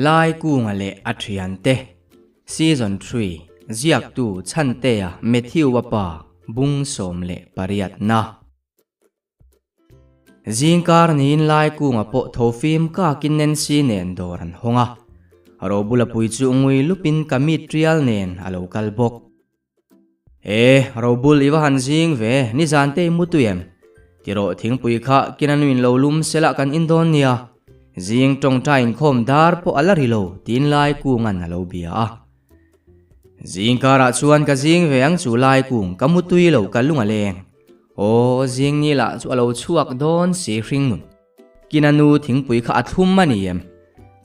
Laikunga leh a thiante, Season Three, Ziaktu Chhantea Matthew-a pa bung 18 na. Zingkar niin Laikunga pawh tho fim kakin Nancy nen dawr an hawng a. Robula pui chu ngui lupin ka mit rial nen a lo kal bawk. E, Robul i va han zing ve, nizan te i mu tui em? Tirawh thingpui kha kina nuin lo lum sela kan in dawn nia. Zing tawngtai inkhawm dar pawh a la ri lo tiin Laikunga'n a lo bia a. Zingkarah chuan ka zing ve ang chu Laikung, ka mu tui lo ka lung a leng. Aw, zing ni lah chu a lo chhuak dawn si hring nun. Kina nu thingpui kha a thlum a ni em?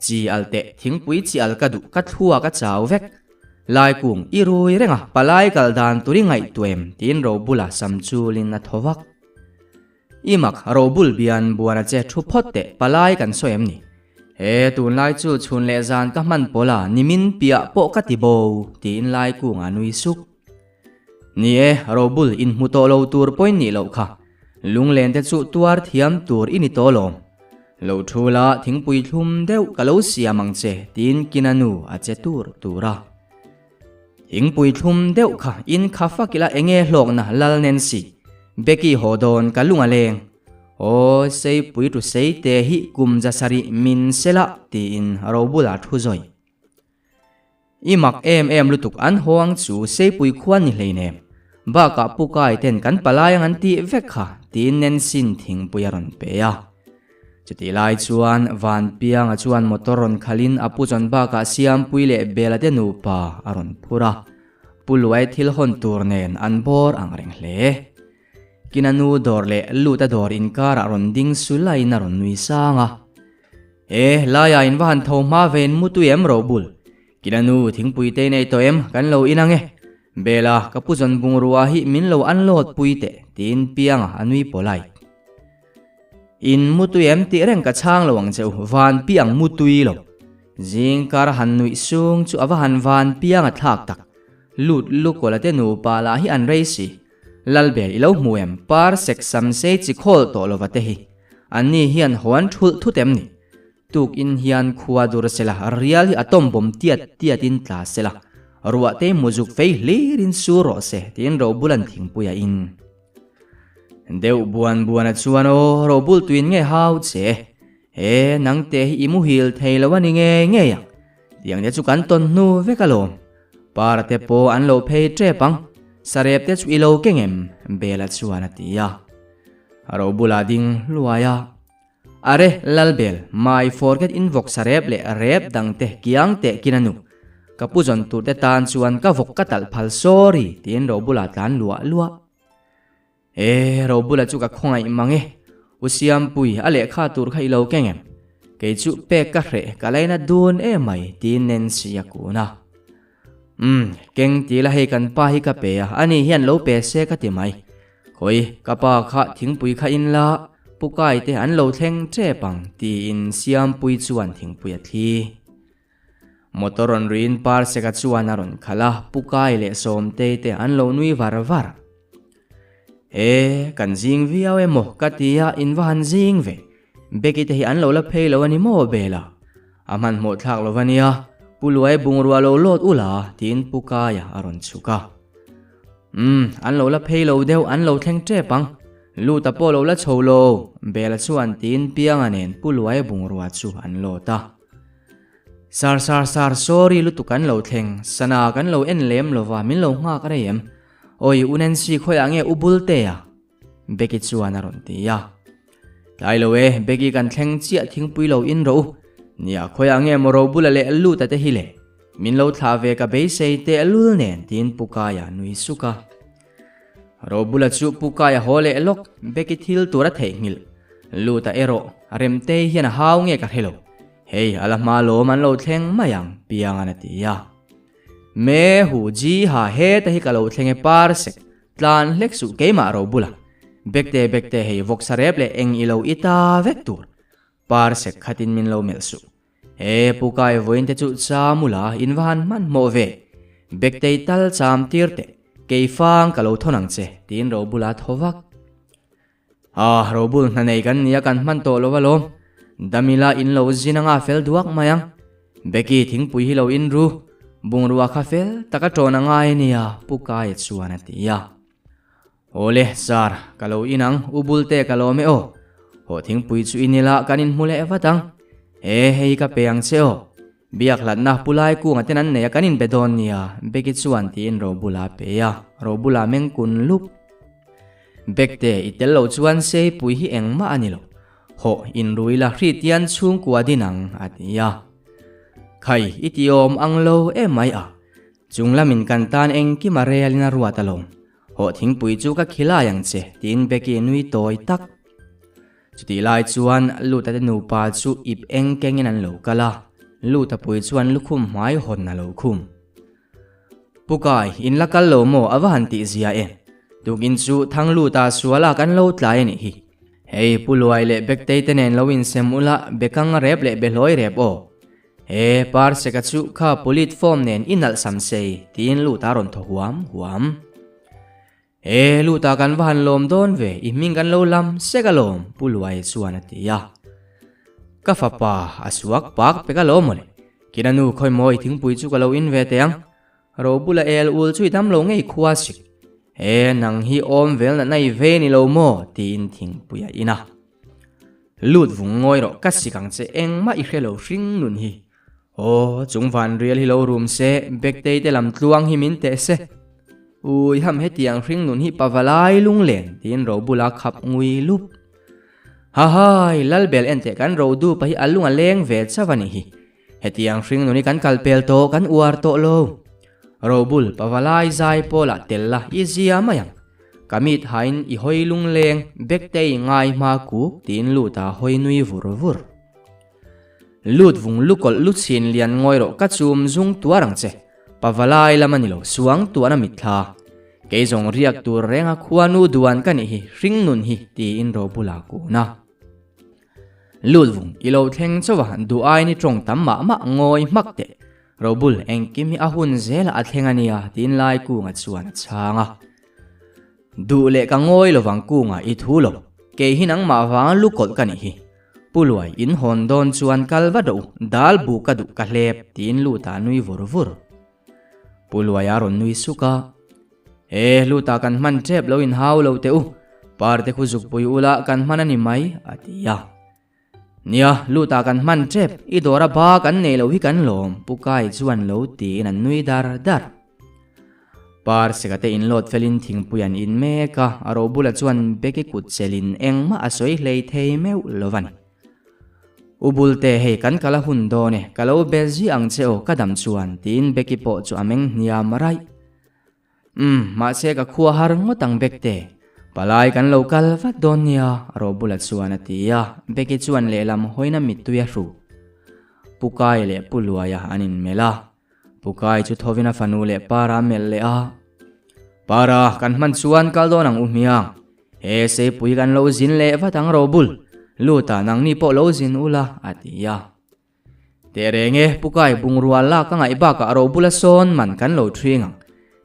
Chi al teh, thingpui chi al ka duh, ka thluak a chau vek. Laikung, i rui reng a, palai kal dan tur i ngaihtuah em? tiin Robula sam chulin a thaw vak. I mak, Robul bian buan a che thu phawt teh, palai kan sawi em ni? He, tunlai chu chhun leh zan ka hman pawl a, nimin piah pawh ka ti bo, tiin Laikung a nui suk. Ni e, Robul inhmu tawh lo tur pawhin nih loh kha. Lunglen te chu tuar thiam tur i ni tawh lawm. Lo thu la, thingpui thlum deuh ka lo siam ang che, tiin Kina nu a che tur tur a. Thingpui thlum deuh kha in kha fak ila enge hlawkna Lal Nancy, Becky haw dawn ka lung a leng. Aw, Seipui tu Seite hi kum zasarih min sela, tiin Robula thu zawi. I mak em em lutuk an haw ang chu Seipui khuan ni hleinem. Bakah Pu Kai ten kan palai ang an tih vek kha tiin Nancy'n thingpui a rawn pe a. Chutih lai chuan Vanpianga chuan motor rawn khalhin a pu chuan bakah Siampui leh Bela te nupa a rawn phur a. Pu Luai thil hawn tur nen an bawr ang reng hle. Kina nu dawr leh Luta dawr inkarah rawn ding sulaiin a rawn nui sang a. E, laiah in va han tho hma ve in mu tui em Robul? Kina nu thingpui te nei tawh em kan lo in ang e. Bela, ka pu zawn bungrua hi min lo unload pui teh tiin Pianga a nui polite. In mu tui em tih reng ka chhang lo ang che u, van piang mu tui lo. Zing kar a han nuih sung chu a va han van pianga thlak tak. Lut lukawla te nupa lah hi an rei si. Lalbel i lo hmu em par sek sam sei chi khawl tawh lova te hi. Anni hian hawn thulh thut em ni? Tukin hian khua dur sela, rial hi a tawm bawm tiat tiatin tla sela, ruah te muzuk fei hlirin sur rawh se tiin Robulan thingpui a in. Deuh buan buan a chuan aw, Robul tuin nge hau che? He, nangte hi i muhil thei lo a ni ngei ngei ang. Tiang te chu kan tawn hnu vek alawm. Para te pawh an lo phei tep ang. Sarep te chu i lo keng em? Bela chuan a ti a. A ro bulah ding hluai a. Are, Lalbel, my forget in vawk sarep leh rep dang te kiang teh kin a nu. Ka pu zawn tur te tan chuan ka vawk ka talh phal sorry tiin ro bulah tlan luah luah. E, ro bulah chu ka khawngaih mang e. U Siampui, a lehkha tur kha i lo keng em? Kei chu pek ka hreh, ka laina dun emai tiin Nancy a kun a. Umm, keng ti la hei kan pa hi ka pe a, ani hian lo pe se ka ti mai. Khawi, ka pa kha thingpui kha in la, Pu Kai te an lo thleng tep ang tiin Siampui chuan thingpui a thli. Motor rawn ruiin Parseka chuan a rawn khalh a, Pu Kai leh Sawmtei te an lo nui var var. E, kan zing viau emaw ka ti a, in va han zing ve. Becky te hi an lo la phei lo a ni maw Bela? A hmanhmawh thlak lo va nia, Pu Luai bungrua lo lawt ula tiin Pu Kaia a rawn chhuk a. Umm, an lo la phei lo deuh, an lo thleng tep ang. Luta pawh lo la chho lo, Bela chuan tiin Pianga nen Pu Luai bungrua chu an lawt a. Sar sar sar, sorry lutuk an lo thleng, sana kan lo en lem lova min lo nghak rei em? Awi, U Nancy khawiah nge U Bultea? Becky chuan a rawn ti a. Tlai lo e, Becky kan thleng chiah thingpui lo in rawh u. Nia, khawiah nge maw Robula leh Luta te hi le? Min lo thlah ve ka beisei teh lul nen tiin Pu Kaia nui suk a. Robula chu Pu Kaia haw leh lawk, Becky thil tur a theihnghilh. Luta erawh Remtei hian a hau nge ka hre lo. Hei, a la hma lawm an lo thleng mai ang, Piangan a ti a. Me hu ji ha heta hi ka lo thleng e Parsek, Tlan hlek suh keimah ro bula. Bekte bekte hei vawksa rep leh eng i lo i ta vek tur. Par sek khatin min lo melh suh. He pu kai vawiin te chu chamula in va han hmanhmawh ve. Bektei tal cham tir teh. Kei fang ka lo thawn ang che tiin ro bula thaw vak. Ah Robul hna nei kan nia kan hman tawh lo alawm. Damila in lo zin anga fel duak mai ang. Becky thingpui hi lo in ru, bungrua kha fel taka ṭawn a ngai a nia, Pu Kaia chuan a ti a. Awle, Sir, ka lo in ang, U Bulte ka lawm e aw. Haw thingpui chu in ila kan inhmu leh vat ang. He, hei ka pe ang che aw. Biak hlatna Pu Laikunga ten an nei a kan inbe dawn nia, Becky chuan tiin Robula a pe a, Robula meng kun lup. Bekte, i tel loh chuan Seipui hi engmah a ni lo. Hawh, inrui la Hritian chhungkua din ang, a ti a. Khai, i ti awm ang lo em mai a. Chung lamin kan tan engkim a relin a ruat alawm. Hawh thingpui chu ka khilai ang che, tiin Becky nui tawi tak. Chutih lai chuan Luta te nupa chu ip eng kengin an lo kal a, Luta pui chuan lukhum hmai hawn a lo khum. Pu Kai, in la kal lo maw a va han tih zia em? Tukin chu Thangluta suala kan lo tlai a nih hi. Hei Pu Luai leh Bektei te nen lo insem ula bekang rep leh behlawi rep aw. He Parseka chu kha pulit form nen i nalh sam sei tiin Luta rawn thaw huam huam. He Luta kan va han lawm dawn ve i hming kan lo lam sek alawm Pu Luai chuan a ti a. Ka fapa a suak pak pek alawm mawle. Kina nu khawi maw i thingpui chu ka lo in ve teh ang. Robula el ul chu i dam lo ngei khua sik. He nang hi awm vel natna i ve ni lo maw tiin thingpui a in a. Lut vung ngawi rawh ka sik ang che engmah i hre lo hring nun hi. Aw chung van rial hi lo rum se Bektei te lam tluang hi min teh se. Ui ham hetiang hring nun hi pavalai lunglen tiin Robula khap ngui lup. Hahai Lalbel en teh kan ro dupa hi a lung a leng ve chauh a nih hi. Hetiang hring nun hi kan kal pel tawh kan uar tawh lo. Robul pavalai zai pawlah tel la i zia mai ang. Ka mit hain i hawi lungleng Bektei ngai hma kuk tiin lut a hawi nui vur vur. Lut vung lukawlh lu chhin lian ngawi rawh ka chum zung tuar ang che. Pavalai lam a ni lo suang tuan a mitthla. Kei zawng riak tur renga khuanu duan ka nih hi hring nun hi tiin Robula kun a. Lut vung i lo thleng chauh a duh aiin i tawng tam mah mah ngawi hmak teh. Robul engkim hi a hun zelah a thleng a nia tiin Laikunga chuan a chhang a. Duh leh ka ngawi lovang Kunga i thu lo, kei hi nangmah vanga lu kawlh ka nih hi. Pu Luai in hawn dawn chuan kal va duh, dal bu ka duh ka hlep tiin Luta nui vur vur. Pu Luai a rawn nui suk a, He Luta kan hman tep lo inhau lo teh u, parte khu zukpui ula kan hman a ni mai a ti a. Nia, lut ah kan hman tep, i dawr a ba kan nei lo hi kan lawm, Pu Kai chuan lo tiin an nui dar dar. Parseka te inlawt felin thingpui an in mek a, a robula chuan Becky kut chelin engmah a sawi hlei thei meuh lo a ni. U Bulte, hei kan kal a hun dawn e, ka lo be ziah ang che aw, ka dam chuan, tiin Becky pawh chu a meng hniam raih. Umm, mahse ka khua har ngawt ang Bekte. Palai kan lo kal vat dawn nia, Robula chuan a ti a, Beki chuan lehlam hawina mittui a hru. Pu Kai leh Pu Luaia an inmelh a, Pu Kai chu thovin a fanu leh Para a melh leh a. Para, kan hman chuan kal dawn ang u hmiang. He Seipui kan lo zin leh vat ang Robul, Luta nangni pawh lo zin ula, a ti a. Teh reng e, Pu Kai bungrua lak a ngaih bakah Robula sawn man kan lo ṭhing ang.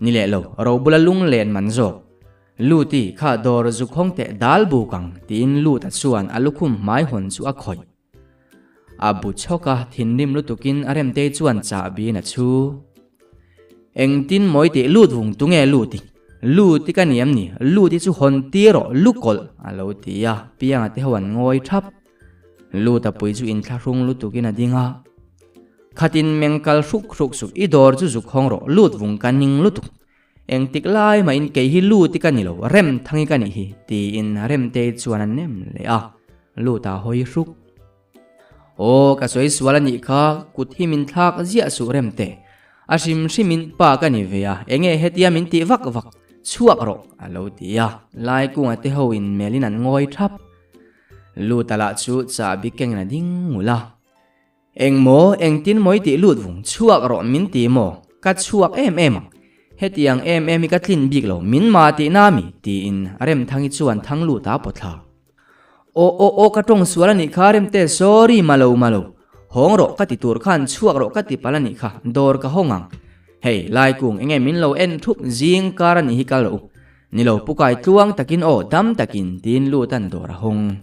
Ni leh lo, Robula lunglen man zawk. Luti, kha dawr zuk hawng teh dal buk ang, tiin Luta chuan a lukhum hmai hawn chu a khawih. A bu chhawk a, thinrim lutukin a Remtei chuan chahbiin a chhu. Engtin mawi tih lut vung tunge Luti? Luti ka ni em ni? Luti chu hawn tir rawh, lukawlh, a lo ti a, Pianga te ho an ngawi ṭhap. Luta pui chu inthlahrung lutukin a ding a, Khatin meng kal hruk hruk suh, i dawr chu zuk hawng rawh, lut vung ka ning lutuk. Engtik lai mahin kei hi lut i ka ni lo, rem thangi ka nih hi, tiin Remtei chuan a nem leh a, Luta hawi hruk. Aw, ka sawi sual a nih kha, kut hi min thlak ziah suh Remte. A hrim hrimin pa ka ni ve a, enge hetia min tih vak vak, chhuak rawh, a lo ti a, Laikunga te ho in melin an ngawi thap. Luta lah chu chahbi keng in a ding ngul a. Engmaw, engtin maw i tih lut vung, chhuak rawh min ti maw? Ka chhuak em em ang. Hetiang em em hi ka tlin bik lo, min ma tih na mi? tiin Remthangi chuan thang lut a pawt thla. Aw aw aw ka tawng sual a nih kha Remte, sorry malo malo. Hawng rawh ka ti tur khan chhuak rawh ka ti palh a nih kha, dawr ka hawng ang. Hei, Laikung enge min lo en thup zing kar a nih hi kal rawh u. Ni lo pu kai tluang takin aw dam takin tiin lut an dawr a hawng.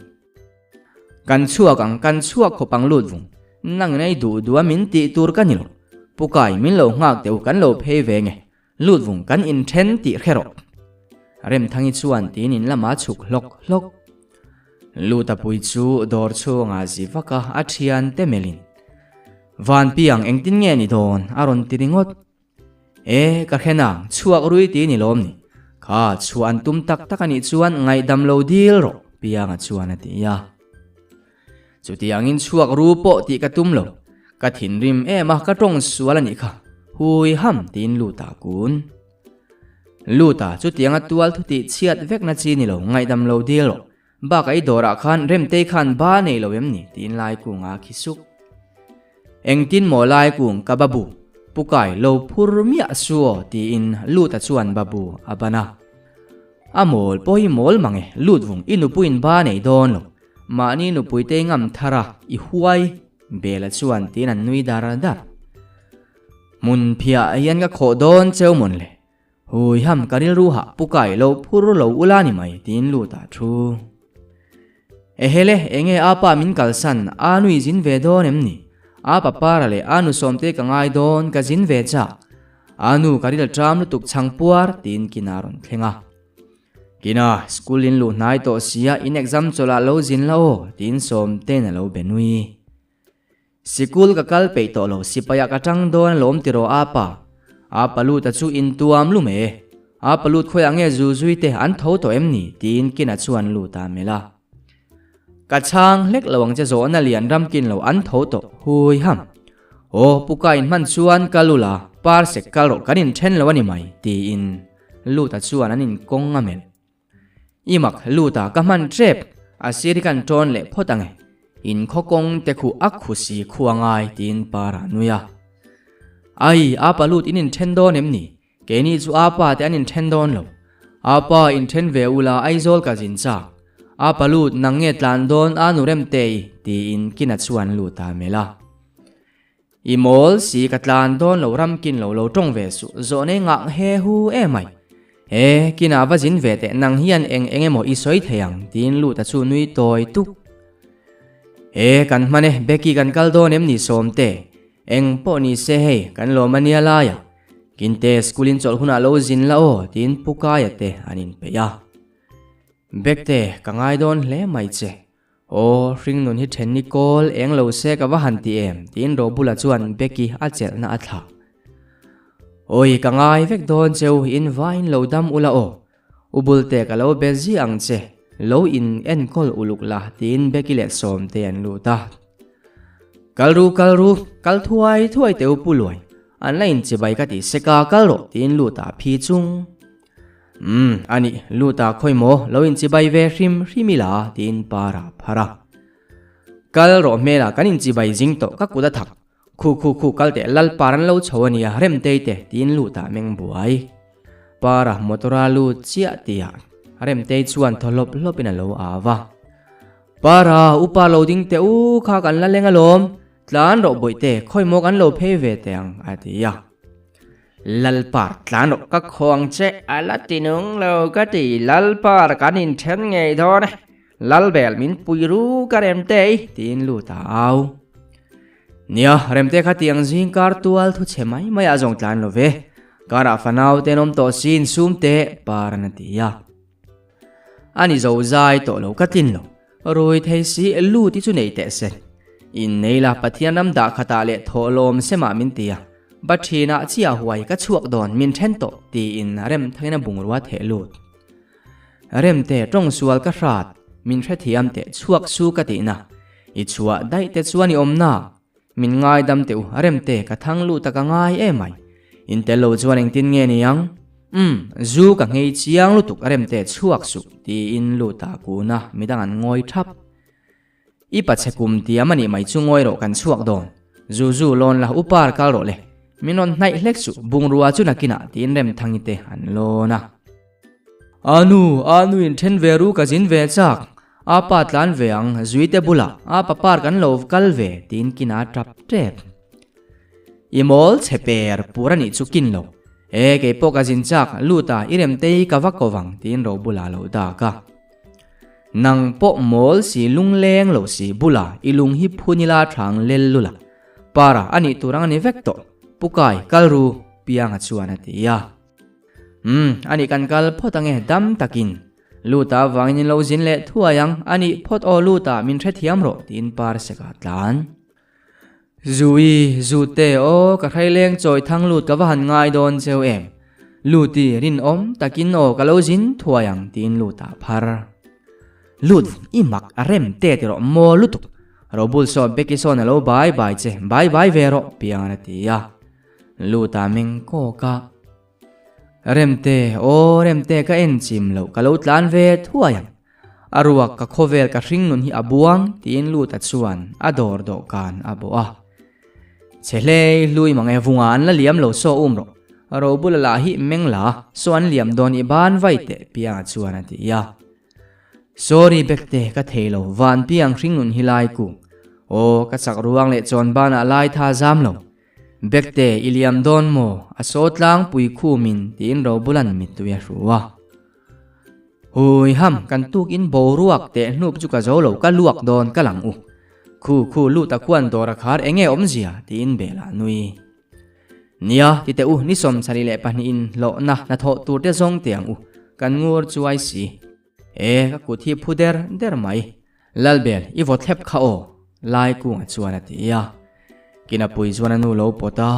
Kan chhuak ang, kan chhuak khawp ang lut vung. Nang in ei duh duh a min tih tur ka ni lo. Pu Kai min lo nghak teh u kan lo phei ve nge. Lut vung kan inthen tih hre rawh. Remthangi chuan tiin in lamah chhuk hlawk hlawk. Luta pui chu dawr chhungah zi vak a, a thian te melhin, Van piang engtin nge ni dawn? a rawn ti ringawt. E, ka hre nang, chhuak rui ti ni lawm ni. Kha, chhuah an tum tak tak a nih chuan ngaihdam lo dil rawh, Pianga chuan a ti a. Chutiangin chhuak ru pawh tih ka tum lo, ka thinrim em a ka tawng sual a nih kha, hui ham tiin Luta kun. Luta chutianga tual thu tih chhiat vekna chi ni lo ngaihdam lo dil rawh, bakah i dawrah khan Remtei khan ba nei lo em ni tiin Laikunga khi suk. Engtin maw Laikung ka babu, pu kai lo phur miah su aw tiin Luta chuan babu a ban a. A mawl pawh hi mawl mang e, lut vung i nupuiin ba nei dawn lo, mahni nupuite ngam thar a, i huai, Bela chuan tiin an nui dar dar. Hmun phiah hian ka khawh dawn cheu mawn le, hui ham ka rilru hah pu kai lo phur lo ula ni mai tiin lut ah thu. Ehele, enge a pa min kalsan, a nui zin ve dawn em ni? A pa para leh a nu sawmte ka ngai dawn, ka zin ve chak. A nu ka ril ṭam lutuk chhang puar, tiin Kina a rawn thleng a. Kina, school in luh hnai tawh sia, in exam chawlh ah lo zin la aw, tiin Sawmte'n a lo be nui. Sikul ka kal peih tawh lo, sipai ah ka tang dawn alawm ti rawh apa. Apa lut a chu in tuam lum e. Apa lut khawiah nge zu zui te an tho tawh em ni? tiin Kina chuan lut a melh a. Ka chhang hlek lo ang che zawhna lian ram kin lo an tho tawh hui ham. Aw pu ka in hman chuan ka lu la, par sek kal rawh kan in then lo a ni mai tiin lut a chuan an in kawng a melh. I mak lut a ka hman tep a sir hi kan tawn leh phawt ang e. In khaw kawng te khu a khu si khu a ngai tiin par a nui a. Ai apa lut in inthen dawn em ni? Keini chu apa te an inthen dawn lo. Apa inthen ve ula Aizawl ka zin chak. Apa lut nang nge tlan dawn a nu rem te i tiin kina chuan lut a melh a. I mawl si ka tlan dawn lo ram kin lo lo tawng ve suh zawh nei ngah he hu em mai. E kinah va zin ve teh nang hian eng eng emaw i sawi thei ang tiin Luta chu nui tawi tuk. E kan hman e Becky kan kal dawn em ni Sawmte eng pawh ni se hei kan lawm a nia laia Kinte school in chawlh hunah lo zin la aw tiin Pu Kaia te an inpeih a. Bekte ka ngai dawn hle mai che Aw, hringnun hi then ni kawl eng lo se ka va han ti em? tiin Robula chuan Becky a chelhna a thlah. Awi, ka ngai vek dawn cheu, in vain lo dam ula aw. U Bulte ka lo be ziah ang che, lo in enkawl uluk la, tiin Becky leh Sawmte an lut a. Kal ru, kal ru, kal thuai thuai teh u Pu Luai, an la inchibai ka ti sek a, kal rawh, tiin lut a phi chung. Umm, a nih, lut ah khawi maw, lo inchibai ve hrim hrim ila, tiin par a phar a. Kal rawh hmelah kan inchibai zing tawh, ka kut a thak. Khu khu khu kal teh lal par an lo chho a nia, Remtei te, tiin lut ah meng buai. Par a motor a lut chiah tihah Remtei chuan thaw hlawp hlawpin a lo au a. Par a, upa lo ding teh u, kha kan la leng alawm, tlan rawh bawihte, khawi maw kan lo phei ve teh ang, a ti a. Lalpar tlan rawh ka khuang che a la ti nung lo ka ti Lalpar kan inthen ngei dawn e Lalbel min pui ru ka Remte i tiin lut a au. Nia Remte kha tiang zing kar tual thu chhe mai mai ah zawng tlan lo ve karah fanau te an awm tawh si insum teh par an a ti a. A ni zo zai tawh lo ka tlin lo. Rui thei si lut hi chu nei teh se. Innei la Pathian ram dah khatah leh thawh lawm se mah min ti a. Ba thinah chiah huai ka chhuak dawn min then tawh tiin rem thangin a bungrua theh lut. Remte tawng sual ka hrat min hrethiam teh chhuak su ka tihna. I chhuah daih te chuan i awmna. Min ngaidam teh u, Remte ka thang lut a ka ngai em mai. In tel lo chuan engtin nge ni ang? Umm, zu ka nghei chiang lutuk Remte chhuak suh, tiin lut a kun a, midang an ngawi thap. I pachhe kum tiam a nih mai chu ngawi rawh kan chhuak dawn. Zu zu lawn la upar kal rawh le. Min rawn hnaih hlek suh, bungrua chu nakinah tiin Remthangi te an lawn a. Anu, anu in then ve ru ka zin ve chak. A pa tlan ve ang, Zuite bulah a pa par kan lo kal ve tiin kina tap tep. I mawl chhe per pur a nih chu kin lo. E kei pawh ka zin chak, lut a i remtei ka va ko vang tiin ro bulah lo dak a. Nang pawh mawl si lungleng lo si bula i lung hi phun ila thang lel lula. Para a nih tur ang a ni vek tawh. Pu Kai, kal ru, Pianga chuan a ti a. Umm, a nih kan kal phawt ange dam takin. Luta vangin in lo zin leh thuai ang, a nih phawt aw Luta min hrethiam rawh tiin Parsek a tlan. Zui, Zute aw ka hraileng chawi thang lut ka va han ngai dawn cheu em? Luti, rinawm takin aw ka lo zin thuai ang tiin Luta a phar. Lut, i mak a rem te ti rawh maw lutuk. Robul saw Becky sawn a lo bai bai che, bai bai ve rawh Piangan a ti a. Luta meng kawk a. Remte, aw Remte ka en chim loh ka lo tlan ve thuai ang. A ruak ka khawvel ka hring nun hi a buang tiin Luta chuan a dawr dawhkan a bawh a. Chhe hlei hlui mang e vunga an la liam lo saw um rawh. Robula lah hi meng la saw an liam dawn i ban vai teh Pianga chuan a ti a. Sorry Bekte ka thei lo van Piang hring nun hi lai ku. Aw ka chak ruang leh chawn banah lai tha zam lo. Bekte, i liam dawn maw? A saw tlangpui khumin tiin Robulan mittui a hru a. Hui ham, kan tukin boruak teh hnup chu ka zo lo, ka luak dawn ka lang u. Khu khu lut a khuan dawr a khar enge awmzia? tiin Bela a nui. Nia, ti teh u, ni 22 in hlawhna hnathawh tur te zawng teh ang u, kan ngur chuai si. E, ka kut hi phu der der mai. Lalbel, i vaw thlep kha aw, Lai Kunga chuan a ti a. Kina pui chuan a nu lo pawt a,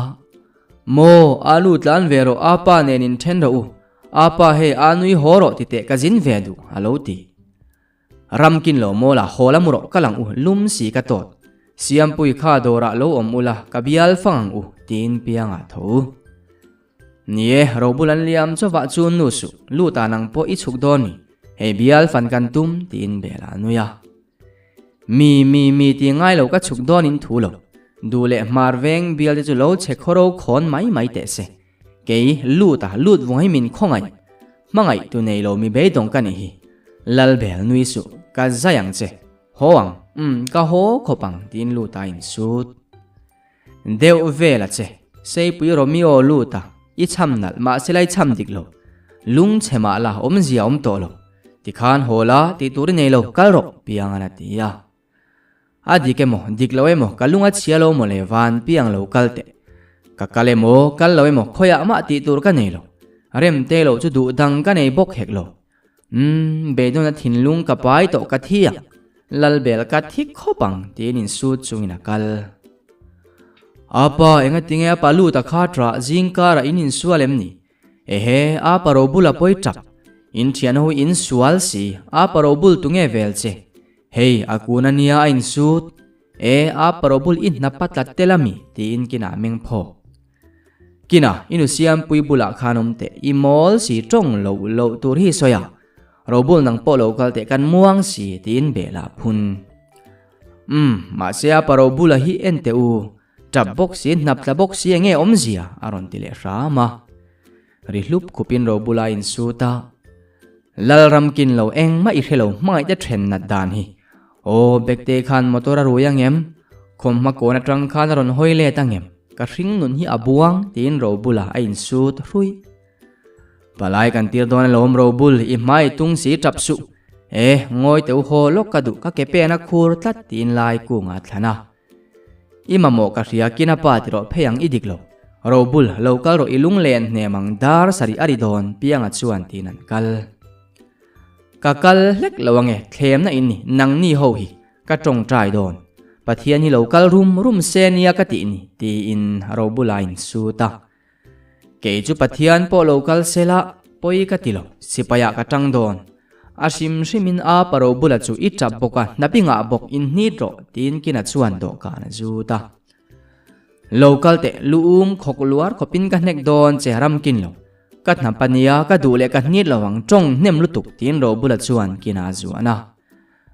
Maw, a lu tlan ve rawh, a pa nen in then rawh u. A pa hei a nui haw rawh ti teh ka zin ve duh, a lo ti. Ram kin lo maw la, haw la mu rawh, ka lang u, lum si ka tawt. Siampui kha dawrah lo awm ula, ka bial fang ang u, tiin Pianga tho. Ni e, Robul an liam chawvah chu nu suh, lut ah nang pawh i chhuk dawn ni, hei bial fan kan tum tiin Bela a nui a. Mi, mi, mi ti ngai lo ka chhuk dawn in thu lo, duh leh hmar veng bial te chu lo chhe khawro khawn mai mai teh se. Kei, lut a, lut vung hi min khawngaih, hmangaih tu nei lo mi beidawng ka nih hi. Lal Bel nui suh, ka zai ang che, haw ang, umm, ka haw khawp ang tiin lut a insut. Deuh vel a che. Seipui Romeo lut a, i chham nalh mahse la i chham dik lo. Lung chhe mah la, awmzia awm tawh lo. Tikhan haw la, tih tur i nei lo, kal rawh, Piangan a ti a. A dik emaw, dik lo emaw, ka lung a chhia lo maw le, van Piang lo kal teh. Ka kal emaw, kal lo emaw, khawiah mah tih tur ka nei lo. Rem te lo chu duh dang ka nei bawk hek lo. Umm, beidawn a thinlung ka pai tawh ka thi ang, Lalbel ka thi khawp ang tiin insut chungin a kal. Apa, enga tinge a pa lut a kha ṭah zing karah in insual em ni? Ehe, a pa robul a pawi ṭap. In ṭhian ho in sual si, a pa robul tunge vel che? Hei, a kun a nia a insut. E, a pa robul i hnap a tlat tel a mi? tiin kinah meng phawk. Kina, i nu Siampui bulah khan awm teh, i mawl si tawng loh loh tur hi sawi a, Robul nang pawh lo kal teh kan muang si tiin Bela a phun. Umm, mahse a pa Robula hi en teh u, tap bawk si, hnap tla bawk si enge awmzia a rawn ti leh hram a. Ri hlup khupin Robula a insut a, Lalram kin lo engmah i hre lo hmangaih te then nat dan hi. Aw, Bekte khan motor a rui angem? Khawmhma kawn atang khan a rawn hawi let angem? Ka hring nun hi a buang, tiin Robula a insut hruih. Palai kan tir dawn alawm Robul, i hmai tung si tap suh. E, ngawi teu haw lawk ka duh, ka ke pen a khur tlat, tiin lai kungah a thlan a. I mamawh ka hria kina pa ti rawh phei ang i dik lo. Robul, lo kal rawh i lunglen hnem ang dar sarih a ri dawn, Pianga chuan tiin an kal. Ka kal hlek lo ange, thlemna in ni, nangni ho hi, ka tawngtai dawn. Pathian hi lo kal rum rum se nia ka tih ni, tiin Robula a insut a. Kei chu Pathian pawh lo kal se la, pawi ka ti lo, sipaiah ka tang dawn. A hrim hrimin a pa Robula chu i tap bawk a, hnapingah bawk in hnit rawh, tiin Kina chuan dawhkan a zut a. Lo kal teh, lu um khawk luar khawpin ka hnek dawn che ramkin lo. Ka hnap a nia, ka duh leh ka hnit lo ang, tawng hnem lutuk, tiin Robula chuan Kina a zuan a.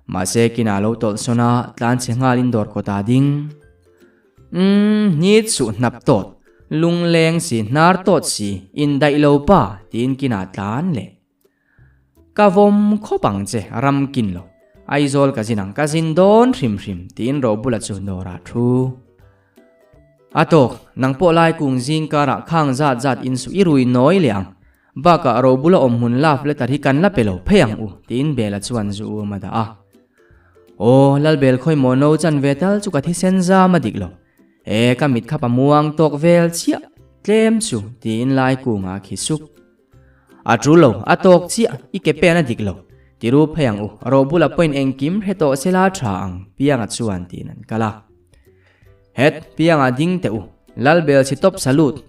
Mahse Kina lo tawlh sawn a, tlan chhe nghalin dawr kawt a ding. Umm, hnit suh hnap tawt, lungleng si, hnar tawt si, indaih lo pa, tiin Kina tlan leh. Ka vawm khawp ang che, ram kin lo. Aizawl ka zin ang, ka zin dawn hrim hrim, tiin Robula chu dawrah thu. A tawk, nang pawh lai kung zing karah khang zat zat in suh i rui nawi leh ang. Bakah Robula awm hmun love letter hi kan la pe lo phei ang u, tiin Bela chuan zu um a dah a. Aw, Lalbel khawi maw no chan ve tal chu ka thisen zam a dik lo. E, ka mit kha pa muang tawk vel chiah, tlem chu, tiin Laikunga a khi suk. A tul lo, a tawk chiah, i ke pen a dik lo. Ti ru phei ang u, Robula pawhin engkim hre tawh se la tha ang, Pianga chuan tiin an kal a. Het, Pianga ding teh u, Lalbel chhi tawp salute,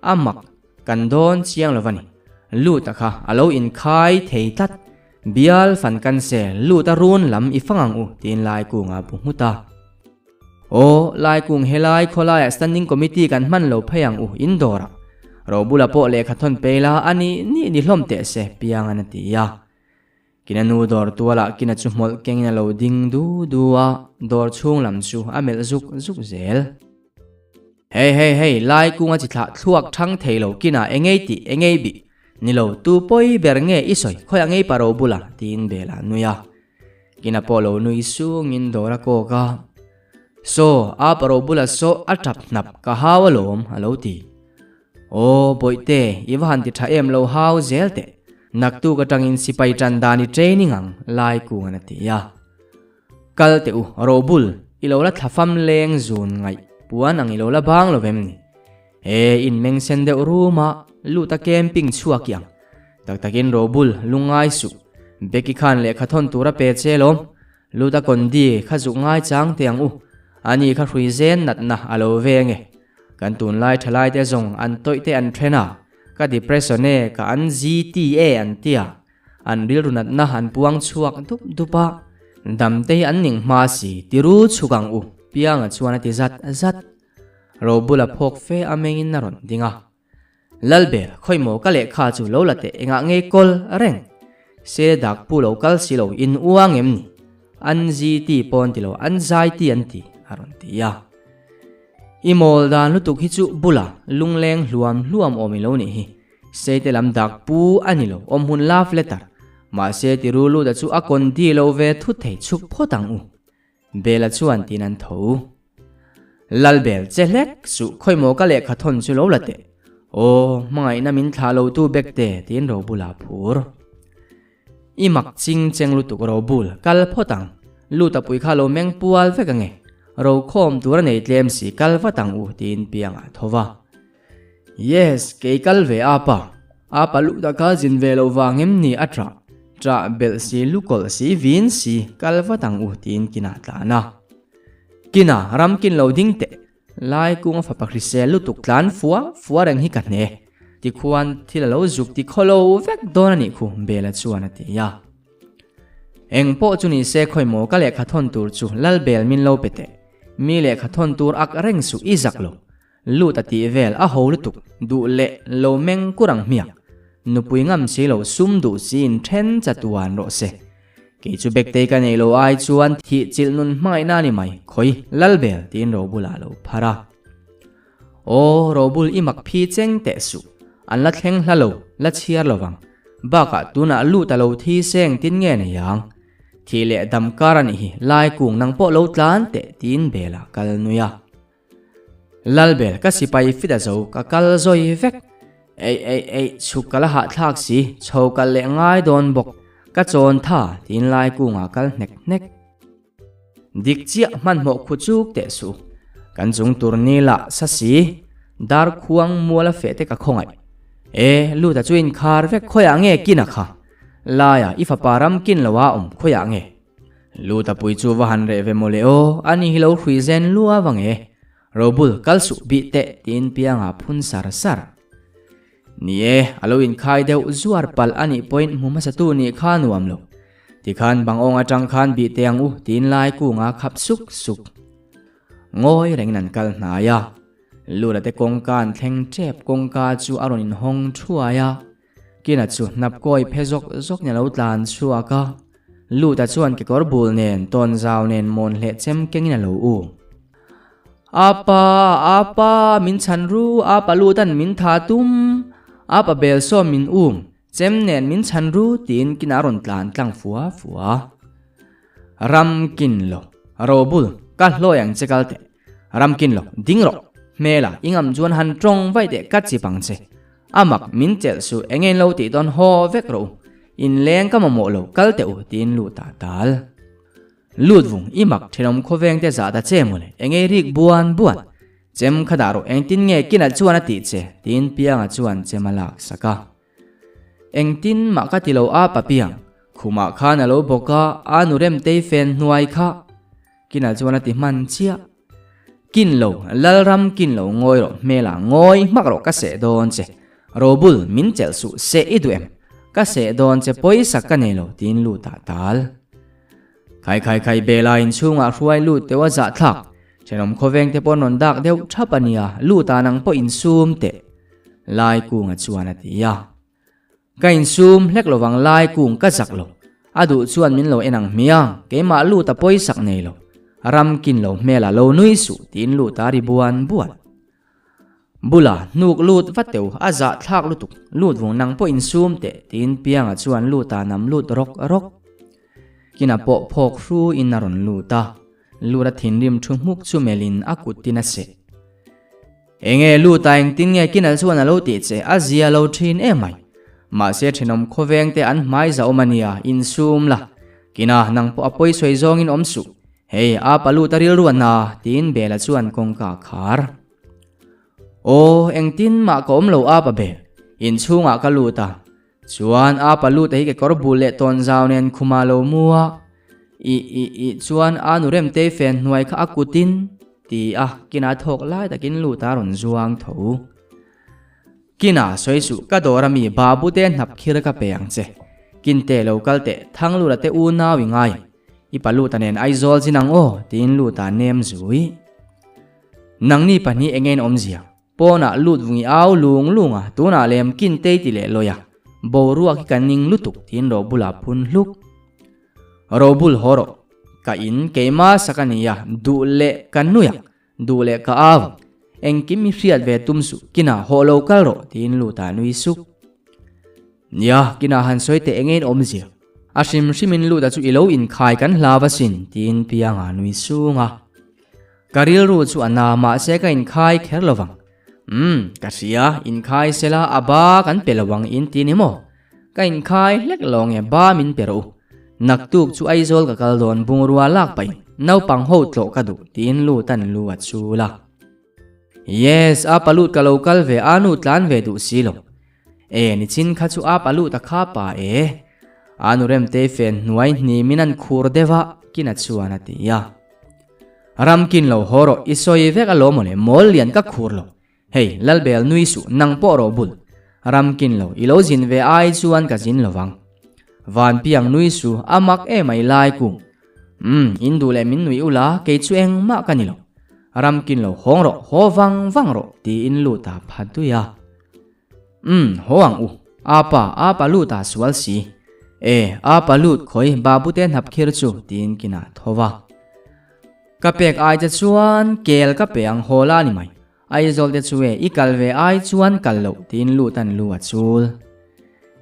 a mak, kan dawn chiang lo va ni. Luta kha a lo inkhai thei tlat, bial fan kan se Luta run lam i fang ang u, tiin Laikunga bu nghut a. Aw, Laikung helai khawlaiah Standing Committee kan hman lo phei ang u, in dawrah. Robula pawh lehkha thawn pei la a nih nih ni hlawm teh se, Piangan a ti a. Kina nu dawr tualah Kina chu hmawlh kengin a lo ding du du a, dawr chhung lam chu a melh zuk zuk zel. Hei hei hei, Laikunga chi thlah thluak thang thei lo Kina engei tih engei bih? Ni lo, tu pawi ber nge i sawi, khawiah ngei pa Robula? tiin Bela a nui a. Kina pawh lo nui sungin dawr a kawk a, Saw, a paro bula saw a tap hnap ka hau alawm, a lo ti. Aw, Bawihte, i va han ti tha em lo hau zel teh. Naktuk atangin sipai tan dan i training ang, lai kungan a ti a. Kal teh u, Robul, i lo la thlafam leng zun ngaih puan ang i lo la bang lo vem ni? He in meng sen deuh rum a, lut a camping chhuak i ang. Tak takin Robul, lungngai suh. Becky khan lehkha thawn tur a pe che lawm. Lut a Kondi kha zuk ngai chang teh ang u. Ani kha hrui zen natna a lo veng e. Kan tunlai thalai te zawng an tawih te an then a, ka depression e, ka an ZTA an tia. An rilru natna an puang chhuak dup dup a, dam te hi an ning hma si, tiru chhuk ang u, Pianga chuan a ti zat zat. Robula phawk fe a mengin a rawn ding a. Lalber, khawi maw ka lehkha chu lo la teh engah nge kawl reng? Se dak pu lo kal si lo in uang em ni? An zi ti pawn ti lo an zai ti an ti a rawn ti a. I mawl dan lutuk hi chu bula lungleng hluam hluam awm i lo nih hi. Seite lam dak pu a ni lo awm hun love letter. Mahse ti ru luta chu a kawn di lo ve thut thei chhuk phawt ang u. Bela chuan tiin an tho. Lalbel che hlek suh khawi maw ka lehkha thawn chu lo la teh. Aw, hmangaihna min thlah lo tu bek te tiin Robula a phur. I mak ching cheng lutuk Robul, kal phawt ang. Luta pui kha lo meng pual vek ange. Rokhawm tur a nei tlem si kal vat ang u tiin piangah a tho va. Yes, kei kal ve a pa. A pa luh tak kha zin ve loh vang em ni a ṭah. Ṭah belh si, lukawlh si, vin si, kal vat ang u tiin kinah tlan a. Kina, ram kin lo ding teh. Lai kung a fapa hrisel lutuk tlan fua fua reng hi ka hne. Tikhuan thil a lo zuk ti khaw lo vek dawn a nih khu, Bela chuan a ti a. Eng pawh chu ni se khawi maw ka lehkha thawn tur chu Lalbel min lo pe teh. Mi lehkha thawn tur ak reng suh i zak lo. Lut a tih vel a ho lutuk duh leh lo meng kur ang hmiak. Nupui ngam si lo sum duh si in then chatuan rawh se. Kei chu Bektei ka nei lo ai chuan thih chilh nun hmangaihna a ni mai, khawi Lalbel tiin Robul ah lo phar a. Aw Robul i mak phi cheng teh suh, an la thleng hla lo, la chhiar lo vang. Bakah tunah lut a lo thi seng tin nge nei ang. Thih leh dam kar a nih hi, lai kung nang pawh lo tlan teh tiin Bel ah kal nui a. Lalbel ka sipai fit a zo ka kal zawi vek. Eih eih eih chhuk ka la hahthlak si, chho kal leh ngai dawn bawk. Ka chawn tha tiin lai kungah kal hnek hnek. Dik chiah hmanhmawh khu chuk teh suh. Kan chung tur ni lah sa si, dar khuang mual a feh te ka khawngaih. E, Luta chu inkhar vek khawiah nge kin a kha? Laia i fapa ram kin lo a awm khawiah nge? Luta pui chu va han reh ve mawle aw, ani hi lo hrui zen lua vang e. Robul, kal suh bih teh tiin piangah phun sar sar. Ni e, a lo inkhai deuh zuar palh a nih pawhin hmu hmasatu nih kha nuam lo. Tikhan bangawng atang khan bih teh ang u tiin lai kunga khap suk suk. Ngawi rengin an kal hnai a. Lula te kawngka an thleng tep kawngka chu a rawn inhawng thuai a. Kina chu hnap kawi phe zawk zawk ni a lo tlan chhuak a, Luta chuan kekawr bul nen tawn zau nen mawn hleh chem kengin a lo u. Apa, apa, min chhan ru, apa Lutan min tha tum, apa bel sawm min um, chem nen min chhan ru tiin Kina a rawn tlan tlang fua fua. Ram kin lo, Robul, ka hlawi ang che kal teh. Ram kin lo, ding rawh, hmela i ngam chuan han tawng vaih teh ka chip ang che. A mak, min chelh suh, enge in lo tih dawn haw vek rawh u. Inleng ka mamawh lo, kal teh u, tiin lut ah tal. Lut vung, i mak, thenawm khawveng te zah ta che mawle, enge i rik buan buan. Chem kha dah rawh, engtin nge kinah chuan a tih che? tiin Pianga chuan chem a lak sak a. Engtin mah ka ti lo a Papiang, khumah khan a lo bawk a, a nu Remtei fen hnuai kha. Kinah chuan a ti hman chiah. Kin lo, Lalram kin lo ngawi rawh hmelah ngawi hmak rawh ka seh dawn che. Robul, min chelh suh seh i duh em? Ka seh dawn che pawisa ka nei lo tiin lut ah tal. Khai khai khai Bela inchhungah hruai lut deuh a zahthlak. Thenawm khawveng te pawh rawn dak deuh thap a nia, lut ah nang pawh insum teh. Laikunga chuan a ti a. Ka insum hlek lovang Laikung ka zak lo. A duh chuan min lo en ang hmiang, keimah lut a pawisak nei lo. Ram kin lo hmel ah lo nui suh tiin lut a ri buan buan. Bula hnuk lut va teu a zah thlak lutuk, lut vung nang pawh insum teh tiin Pianga chuan lut ah nam lut rawk rawk. Kina pawh phawk hru in a rawn lut a, lut a thinrim thu hmuk chu melh in a kut in a seh. Enge lut a engtin nge Kina chuan a lo tih che a zia lo thin em mai. Mahse thenawm khawveng te an hmai za awm a nia, insum la. Kina nang pawh a pawi sawi zawng in awm suh. Hei, a pa lut a rilru a hna, tiin Bela chuan kawngka a khar. Aw, engtin mah ka awm lo a pa Bel. Inchhungah ka lut a. Chuan a pa lut a hi kekawr bul leh tawn zau nen khuma lo mu a. I, i, i, chuan a nu Remtei fen hnuai kha a kutin, ti a kina thawk lai takin lut a rawn zuang tho. Kina sawi suh, ka dawr a mi Babute hnap khir ka pe ang che. Kinte lo kal teh, Thanglura te unau i ngai. I pa Luta nen Aizawl zin ang aw, tiin Luta nem zui. Nangni pahnih enge in awmzia? Pawnah Lut vungi au lung lung a, tunah lem Kintei ti leh lawi a. Boruak hi ka ning lutuk, tiin Robula phun hluk. Robul haw rawh, ka in keimah sak a nia, duh leh ka nui ang, Duh leh ka au, engkim i hriat ve tum suh, kinah hawh lo kal rawh, tiin Luta nui suk. Nia, kinah han sawi teh enge in awmzia? A hrim hrimin Luta chu i lo inkhai kan hlau asin, tiin Pianga nui sung a. Ka rilru chu a na, mahse ka inkhai kher lo vang. Umm, ka hria, inkhai sela a ba kan pe lo ang in ti ni maw? Ka inkhai hlek lo nge ba min pe rawh u. Naktuk chu Aizawl ka kal dawn bungrua lak pahin naupang ho tlawh ka duh tiin Lutan lu a chul a. Yes, a pa lut ka lo kal ve a nu tlan ve duh si lo. E nichin kha chu a pa lut a kha pa e. A nu Remtei fen hnuai hnimin an khur deuh a, Kina chuan a ti a. Ramkin lo haw rawh i sawi vek alawm mawle mawl lian ka khur lo. Hei, Lalbel nui suh, nang pawh rawh bul. Ram kin lo, i lo zin ve ai chuan ka zin lo vang. Van piang nui suh, a mak em ai lai kung. Umm, in duh leh min nui ula, kei chu engmah ka ni lo. Ram kin lo hawng rawh, haw vang vang rawh, tiin lut a pha dui a. Umm, haw ang u, apa, apa lut a sual si. E, apa lut khawi, babute hnap khir chu, tiin kinah tho va. Ka pek ai che chuan kel ka pe ang haw la ni mai. Aizawl te chu e i kal ve ai chuan kal loh tiin lut an lu a chul.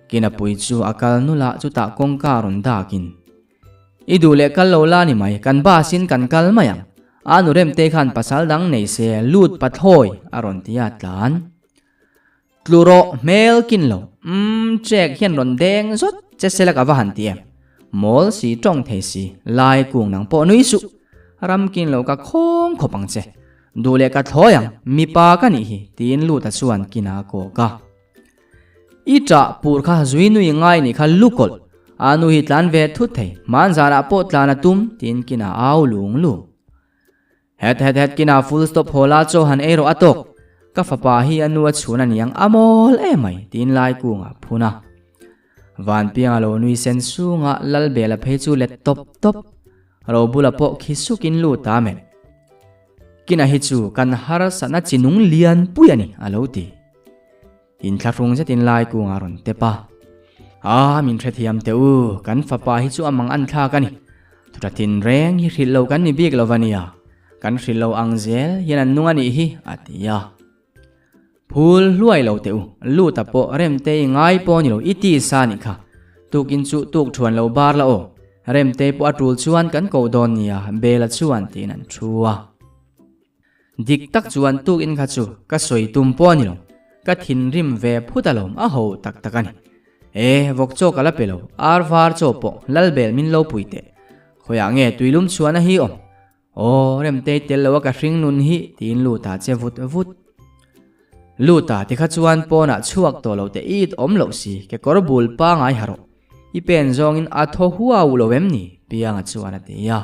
Kina pui chu a kal nula chutah kawngka rawn dakin I duh leh kal lo la ni mai kan bus in kan kal mai ang. A nu Remtei khan pasal dang nei se lut pathlawi a rawn ti a tlan. Tlu rawh hmel kin lo. Umm check hian rawn deng zawt che sela ka va han ti em. Mawl si tawng thei si, lai kung nang pawh nui suh. Ram kin lo ka khawng khawp ang che. Duh leh ka thlawi ang, mipa ka nih hi, tiin Luta chuan kina a kawk a. I ṭah pur kha zui nui ngai nih kha lukawlh. A nu hi tlan ve thut thei, hmanzanah pawh tlan a tum, tiin kina au lung lung. Het het het kinah full stop haw la chaw han ei rawh a tawk. Ka fapa hi a nu a chhun a niang a mawl em mai tiin lai kungah a phun a. Vanpianga lo nui sen sunga Lalbela phei chu let tawp tawp. Robula pawh khi sukin lut a melh. Kinah hi chu kan harsatna chi nung lian pui a ni a lo ti. Inthlahrung zetin lai kungah a rawn tep a. A, min hrethiam teh u, kan fapa hi chu a mang an thlak a ni. Thuṭha thin reng hi hrilh lo kan ni bik lo va nia, kan hrilh lo ang zel hian an nung a nih hi, a ti a. Phul hluai lo teh u, Luta pawh Remtei ngai pawh ni lo, i ti sa nih kha. Tukin chu tuk ṭhuan lo bar la aw, Remtei pawh a ṭul chuan kan koh dawn nia, Bela chuan tiin an ṭhu a. Dik tak chuan tukin kha chu ka sawi tum pawh a ni lo. Ka thinrim ve phut alawm a ho tak tak a ni. E, vawk chaw ka la pe lo, ar var chaw pawh lalbel min lo pui teh. Khawiah nge tuilum chhuahna hi awm? Aw, Remtei tel lo a ka hring nun hi tiin Luta che vut vut. Luta tikha chuan pawnah chhuak tawh lo teh it awm loh si, kekawr bul pangai ha rawh. I pen zawngin a thaw huau lo em ni? Pianga chuan a ti a.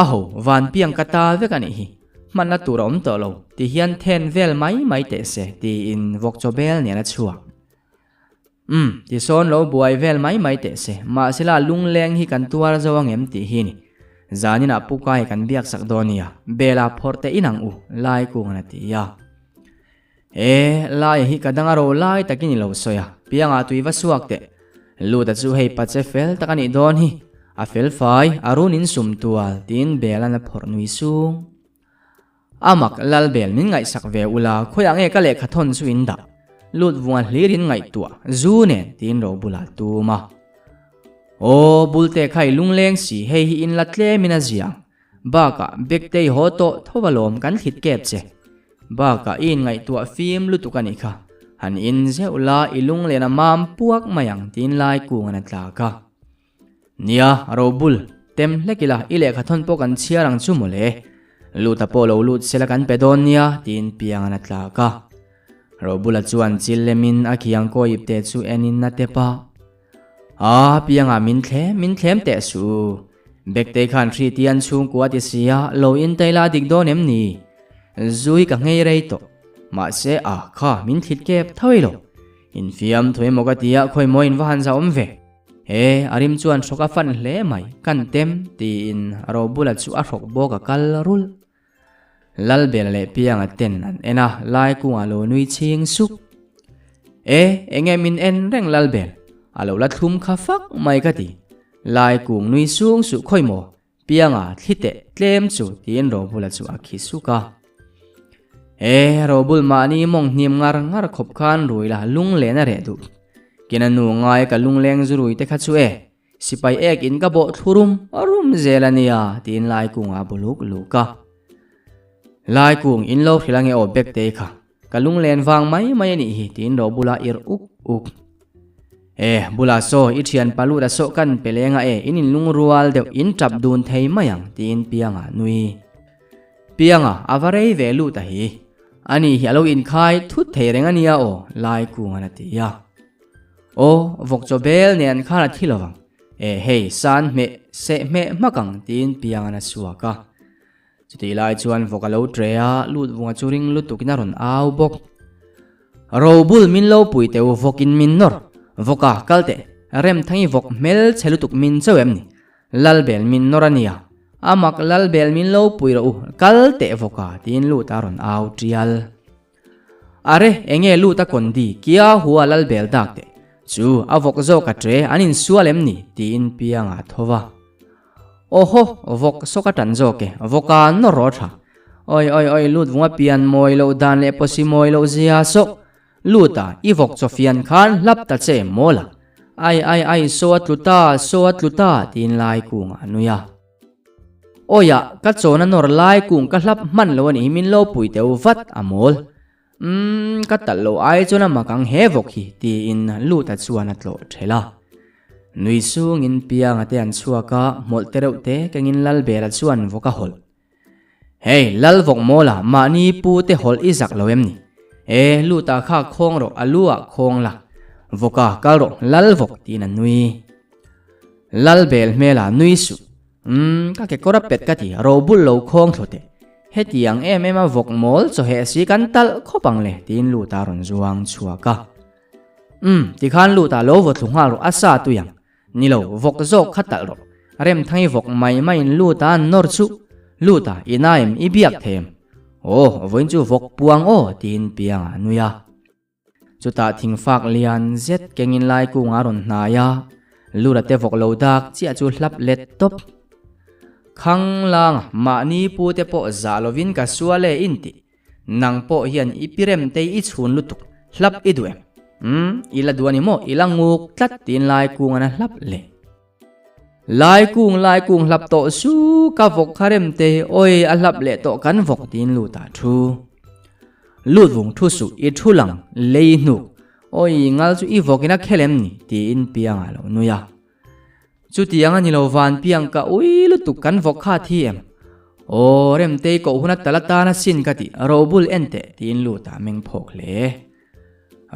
A ho, van piang ka ta vek a nih hi. Hmanna tur a awm tawh lo, ti hian then vel mai mai teh se tiin vawk chaw bel nen a chhuak. Umm, tisawn lo buai vel mai mai teh se, mahsela lungleng hi kan tuar zo ang em tih hi ni. Zaninah Pu Kai kan biak sak dawn nia, Bela phawrh teh inang u, Lai Kungan a ti a. E, Laia hi ka dang a ro lai takin i lo sawi a, piangah tui va suak teh. Luta chu hei pache fel tak a nih dawn hi, a fel fai, a run in sum tual, tiin Bela'n a phawrh nui sung. A mak lal bel min ngaihsak ve ula, khawiah nge ka lehkha thawn chu in dah? Lut vunga hlir in ngaihtuah, zu nen tiin ro bulah tum a. Aw, Bulte kha i lungleng si, hei hi in la tlem in a ziang. Bakah, Bektei haw tawh tho alawm kan thlit kep che. Bakah i inngaihtuah fim lutuk a nih kha, han in zeuh la i lunglen a mam puak mai ang tiin lai kungan a tlak a. Nia, Robul, tem hlek ila, i lehkha thawn pawh kan chhiar ang chu mawle. Luta pawh lo lut sela kan pe dawn nia, tiin Piangan a tlak a. Robula chuan chil lemin a khiang kaw ip te chu enin a tep a. A, Pianga min thlem, min thlem teh suh. Bektei khan hri tian chhungkua ti sia, lo intai la dik dawn em ni? Zui ka nghei rei tawh. Mahse, a, kha, min thlit kep tho ilo. Infiam thu emaw ka tia, khawi maw in va han zah awm ve. He, a rim chuan hrawk a fan hle mai, kan tem, tiin Robula chu a hrawk bawk a kal rulh. Lalbela leh Pianga ten an en a, Laikunga lo nui chhing suk. E, enge min en reng Lalbel? A lo la thlum kha fak mai ka ti. Laikung nui sung suh khawi maw? Pianga thli teh tlem chu tiin Robula chu a khi suk a. E, Robul mahni mawng hnim ngar ngar khawp khan rui la lunglen a reh duh. Kina nu ngai ka lungleng zu rui te kha chu e, sipai ek in ka bawh thlu rum rum zel a nia tiin Laikunga a bu luk luk a. Laikung in lo hrilh ange aw Bektei kha. Ka lunglen vang mai mai a nih hi tiin Robula ir uk uk. E, bula saw i thian palut a sawh kan pe leng a e, in inlungrual deuh in tap dun thei mai ang tiin Pianga nui. Pianga a va rei ve lut a hi. Ani hi a lo inkhai thut thei reng a nia aw, Laikungan a ti a. Aw, vawk chaw bel nen khan a thi lovang. E, hei, san hmeh seh hmeh hmak ang tiin Piangan a suak a. Chutih lai chuan vawk a lo tre a, lut vunga chu ring lutukin a rawn au bawk. Robul min lo pui teu vawkin min nawr, vawka kal teh, Remthangi vawk hmel chhe lutuk min chauh em ni? Lalbel min nawr a nia, a mak Lalbel min lo pui rawh u, kal teh vawka tiin lut a rawn au tial. Are, enge lut a kondi, kia hua Lalbel dak teh, chu a vawk zawk a tre an insual em ni? tiin Pianga a tho va. Awhaw, vawk sawk a tan zawk e, vawka nawr rawh tha. Oi oi oi, lut vunga pian mawi loh dan leh pawsi mawi loh zia sawk. Lut a, i vawk chaw fian khan hlap ta che mawl a. Ai ai ai, saw a tlu ta, saw a tlu ta, tiin lai kung a nui a. Awi a, ka chawna nawr lai kung ka hlap hman lo a nih hi min lo pui teu vat a mawl. Umm, ka talh lo ai chuan a mak ang he vawk hi, tiin Luta chuan a tlawh ṭhelh a. Nui sungin Pianga te an chhuak a, hmawlh te reuh te kengin Lalbela chuan vawk a hawlh. Hei, Lal vawk mawla, mahni pu te hawlh i zak lo em ni? E, Luta kha khawng rawh, a lu ah khawng la. Vawka, kal rawh, Lal vawk, tiin a nui. Lalbel hmela nui suh. Umm, ka kekawr a pet ka ti, robul lo khawng thlawt e. Hetiang em em a vawk mawl chawheh si kan talh khawp ang le, tiin Luta rawn zuang chhuak a. Umm, tikhan Luta lo vaw thlu nghal rawh, a sa tui ang. Ni lo, vawk zawk kha talh rawh. Remthangi vawk mai maiin Luta an nawr chu. Luta, i na em, i biak thei em? Aw, vawiin chu vawk puang aw, tiin Pianga a nui a. Chutah thingfak lian zet kengin lai kung a rawn hnai a, Lura te vawk lo dak chiah chu hlap let tawp. Khang langa mahni pu te pawh zah lovin ka sual e in ti. Nang pawh hian i pirem te i chhun lutuk, hlap i duh em? Umm, i la duh a ni maw, i la nguk tlat tiin lai kung an a hlap leh. Lai kung lai kung hlap tawh su ka vawk kha rem te, awi a hlap leh tawh kan vawk tiin lut ah thu. Lut vung thu suh i thu lang lei hnuk. Awi ngal chu i vawkin a khel em ni? tiin Pianga lo nui a. Chutiang a ni lo van Piang ka ui lutuk kan vawk kha thi em? Aw Remtei koh hun a tal atan a sin ka ti Robul en teh tiin Luta meng phawk hle.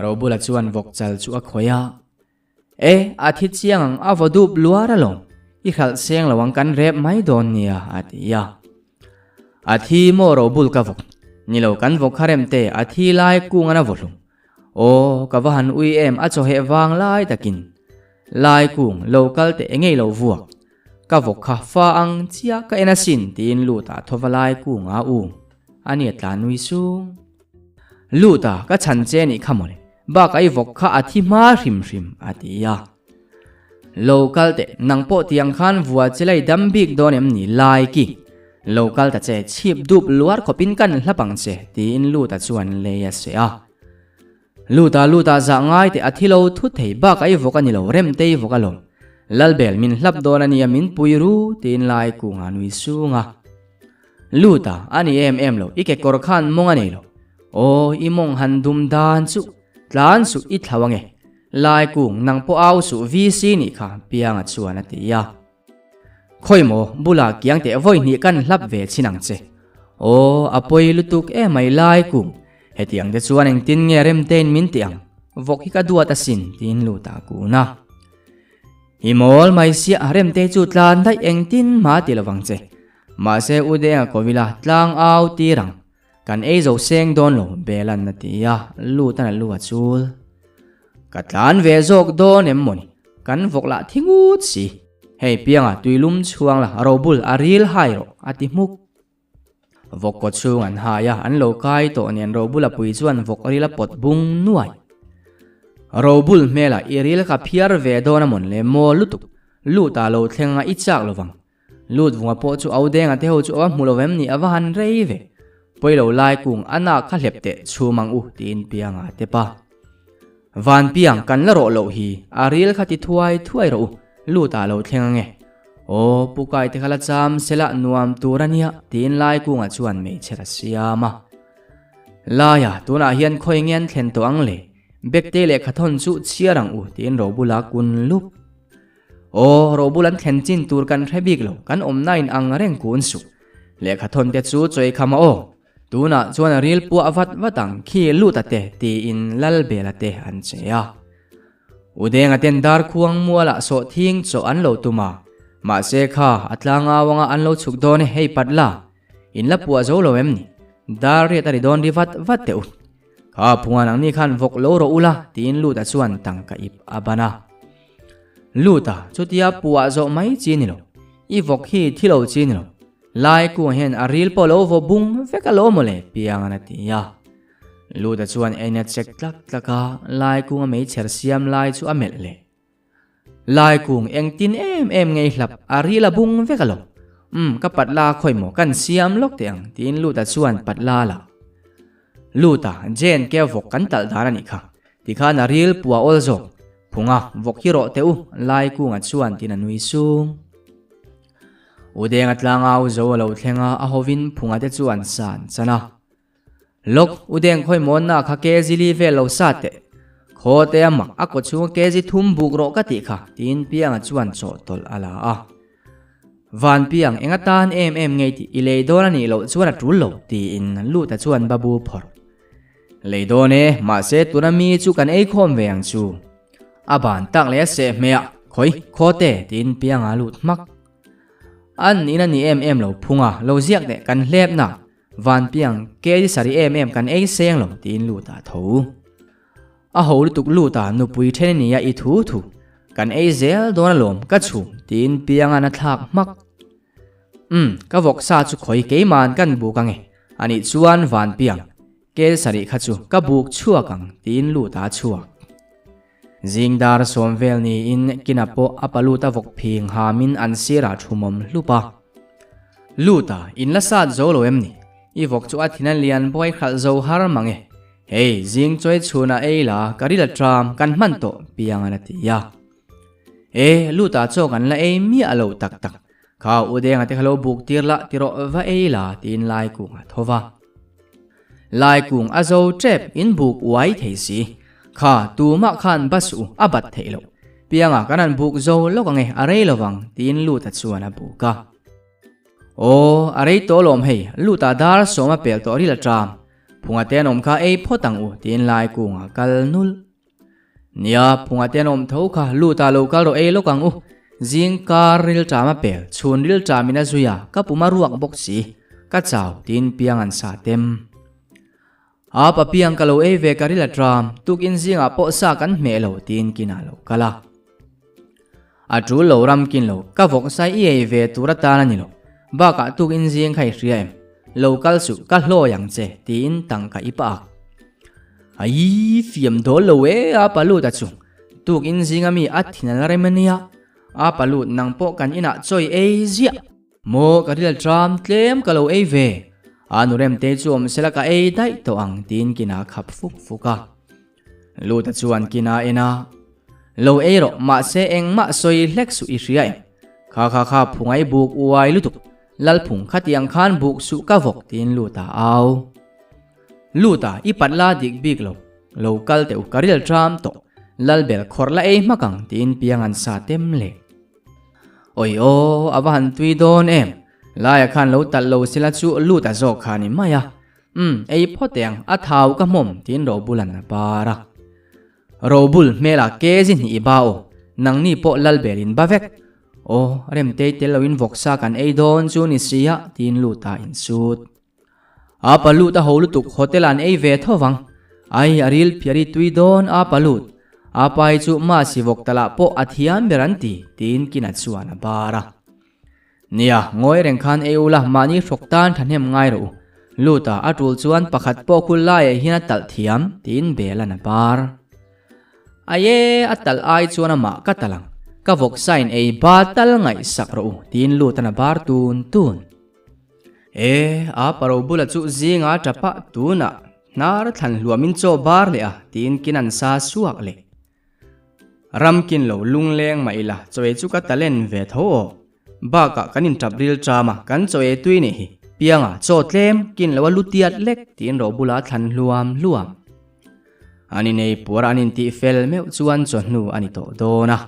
Robula chuan vawk chal chu a khawih a. E, a thi chiang ang a vaw dup luar alawm, i hralh seng lo ang kan rep mai dawn nia, a ti a. A thi maw robul ka vawk, ni lo kan vawk kha rem te a thi lai kung an a vaw hlum. Aw, ka va han ui em a chawheh vang lai takin. Lai kung lo kal teh engei lo vuak. Ka vawk kha fa ang chiah ka en asin tiin lut ah thawva lai kung a u a nia tlan nui sung. Lut a ka chhan che nih kha mawle bak a i vawk kha a thi hma hrim hrim a ti a. Lo kal teh nang pawh tiang khan vua che lai dam bik dawn em ni lai ki. Lo kal ta che chhip dup luar khawp in kan hlap ang che tiin lut a chuan lei a seh a. Luta luta zah ngai teh a thi lo thut thei bak a i vawk a ni lo rem te i vawk a lawm. Lalbel min hlap dawn a nia min pui ru tiin lai kung a nui sung a. Luta a ni em em lo i kekawr khan mawng a nei lo. Aw i mawng han dum dan chu tlan suh i thlau ange. Lai kung nang pawh au suh VC nih kha Pianga chuan a ti a. Khawi maw bulah kiang teh vawi hnih kan hlap ve chin ang che. Aw, a pawi lutuk emai lai kum. Hetiang te chuan engtin nge remtein min ti ang? Vawk hi ka duat asin tiin lut ah kun a. I mawl mai siah remtei chu tlan daih engtin mah ti lovang che. Mahse u Denga Kawila tlang au tir ang. Kan ei zo seng dawn lo Belan a ti a, lut an a lu a chul. Ka tlan ve zawk dawn em mawni, kan vawk lah thi ngut si. Hei pianga tuilum chhuang la robul a ril hai rawh a ti hmuk. Vawk kaw chhung an hai a, an lo kai tawh nen robul a pui chuan vawk ril a pawt bung nuai. Robul hmelah i ril ka phiar ve dawn a mawn le maw lutuk, lut ah lo thleng a i chak lovang. Lut vunga pawh chu au denga te ho chu a va hmu lo em ni a va han rei ve. Pawi lo lai kung a nak kha hlep teh chhum ang u tiin Pianga a tep a. Van Piang kan la rawh loh hi a ril kha ti thuai thuai rawh u lut ah lo thleng ange. Aw pu kai te kha la cham sela nuam tur a nia tiin lai kunga chuan hmeichhe a siam a. Laia tunah hian khawi nge an thlen tawh ang le Bekte lehkhathawn chu chhiar ang u tiin Robula kun lup. Aw, robul an thlen chin tur kan hre bik lo, kan awmna in ang reng kun suh. Lehkha thawn te chu chawi kham a aw, tunah chuan a ril puah vat vat ang khi lut a te tiin Lalbela te an che a. Udenga ten dar khuang mualah sawh thing chaw an lo tum a, mahse kha a tlangau anga an lo chhuk dawn e hei pat la, in la puah zo lo em ni? Dar riat a ri dawn ri vat vat teh u. Kha phunga nangni khan vawk lo rawh ula tiin Luta chuan tangka ip a ban a. Luta, chutia puah zawh mai chi ni lo. I vawk hi thi lo chi ni lo. Lai kung hian a ril pawh lo vaw bung vek a lo mawle Piangan a ti a. Luta chuan en a check tlak tlak a, Lai kunga meichher siam lai chu a melh leh. Lai kung engtin em em ngei hlap a ril a bung vek a lo. Umm, ka pat la khawi maw kan siam lawk teh ang tiin Luta chuan pat la la. Luta, Jane ke vawk kan talh dan a nih kha. Tikhan a ril pua awl zawk. Phunga, vawk hi rawh teh u, Laikunga chuan tin a nui sung. Udenga tlangau zo a lo thleng a, a hovin Phunga te chu an san chan a. Lawk, Udeng khawi mawnna kha kg li vel lo sa teh. Khaw te a mak, a kaw chhunga kg thum buk rawh ka tih kha, tiin Pianga chuan chawhtawlh a la a. Van Piang, eng atan em em ngei tih i lei dawn a nih loh chuan a tul lo, tiin Luta chuan Babu phawrh. Lei dawn e, mahse tuna mi chu kan ei khawm ve ang chu. A ban tak leh a seh hmeh a, khawi, khaw te, tiin Pianga lut hmak. An in a ni em em lo phung a, lo ziak teh kan hlep na, Van Piang, kei sari em em kan ei seng lo, tiin Luta tho. A ho lutuk lut a, nupui then ania i thu thu. Kan ei zel dawn alawm, ka chhum, tiin Pianga'n a thlak hmak. Umm, ka vawksa chu khawi keima'n kan buk ange, anih chuan Van Piang, kel sarih kha chu ka buk chhuak ang, tiin lut a chhuak. Zing dar sawm vel niin kina pawh a pa lut a vawk phing hamin an sirah thumawm hlup a. Lut a, in la sat zo lo em ni? I vawk chu a thin a lian buai khalh zo har mang e. Hei, zing chawi chhunah ei la, ka ril a tram, kan hman tawh, Piangan a ti a. E, Luta chaw kan la ei miah lo tak tak. Kha u Denga te kha lo buk tir la, ti rawh va ei la, tiin Laikunga tho va. Laikung a zo tep in buk uai thei si. Kha tumah khan ba suh a bat theih loh. Pianga kan han buk zo lawk ange a rei lovang tiin Luta chuan a buk a. Aw, a rei tawh lawm hei, Luta dar sawm a pel tawh ril a ṭam. Phunga te an awm kha ei phawt ang u tiin Laikunga kal nulh. Nia, phunga te an awm tho kha Luta lo kal rawh ei lawk ang u. Zing kar ril ṭam a pel, chhun ril ṭamin a zui a, ka pum a ruak bawk si. Ka chau tiin piang an sa tem. A papiang ka lo ei ve ka ril a tram, tukin zingah pawh sa kan hmeh lo tiin kinah lo kal a. A tul lo ram kin lo, ka vawk sai i ei ve tur atan a ni lo. Bakah tukin zing kha i hria em? Lo kal suh, ka hlawi ang che tiin tangka i pah ak. Aii, fiam dawl lo e a palut a chung. Tukin zinga mi a thin a la rem a nia. A palut nang pawh kan inah chawi ei ziah. Maw ka ril tram tlem ka lo ei ve, a nu Remte chu awm sela ka ei daih tawh ang tiin Kina a khap fuk fuk a. Luta chuan Kina a en a, Lo ei rawh mahse engmah sawi hlek suh i hria em? Kha kha kha phungai buk uai lutuk, Lalphung khatiang khan buk suh ka vawk tiin Luta a au. Luta i pat la dik bik lo, lo kal teh u ka ril tram tawh, Lalbel khawrh la ei hmak ang tiin piang an sa tem leh. Oi aw, a va han tui dawn em? Laia khan lo talh lo sila chu lut a zawk kha ni mai a. Umm, ei phawt eng, a thau ka hmawm tiin Robul an a bar a. Robul hmelah ke zi hnih i ba aw, nangni pawh Lalbel in ba vek. Aw, Remtei tel loin vawksa kan ei dawn chu ni sia tiin lut a insut. A palut a ho lutuk hotel an ei ve tho vang. Ai a ril phiar i tui dawn a palut. A pa hi chu Masi vawk talah pawh a thiam ber an ti, tiin Kina chuan a bar a. Nia, ngawi reng khan ei ula mahni hrawk tan thahnem ngai rawh u. Luta a tul chuan pakhat pawh khu laiah hian a talh thiam, tiin Bela'n a bar. Aye, a talh ai chuan amah ka talh ang. Ka vawk sain ei ba tal ngaihsak rawh u, tiin Luta'n a bar tun tun. E, a paro bula chu zinga tapa tunah hnar thlan hluamin chaw bar leh a tiin kin an sa suak leh. Ram kin lo lungleng mah ila chaw ei chu ka talent ve tho aw. Bakah kan intap ril ṭam a, kan chaw ei tui nih hi. Pianga chaw tlem kin lo a lu tiat lek tiin ro bula thlan hluam hluam. An inei puar an intih fel meuh chuan chawhnu a ni tawh dawn a.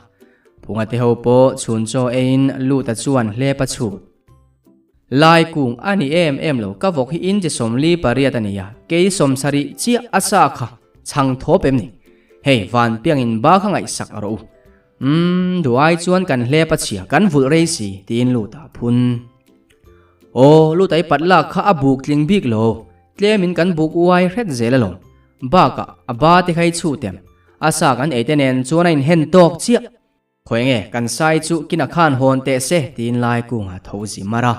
Phunga te ho pawh chhun chaw eiin Luta chuan hlep a chhut. Lai kung a ni em em lo, ka vawk hi inchi 48 a ni a, kei 70 chiah a sa kha chhang thawp em ni? Hei van piangin ba kha ngaihsak rawh u. Umm, duai chuan kan hlep a chhia, kan vulh rei si, tiin Luta a phun. Aw, Luta i pat lak kha a buk tling bik lo, tlemin kan buk uai hret zel alawm. Bakah, a ba te kha i chhut em? A sa kan ei te nen chuan a inhen tawk chiah. Khawi nge kan sai chu kina khan hawn teh se tiin lai kungah tho zi mar a.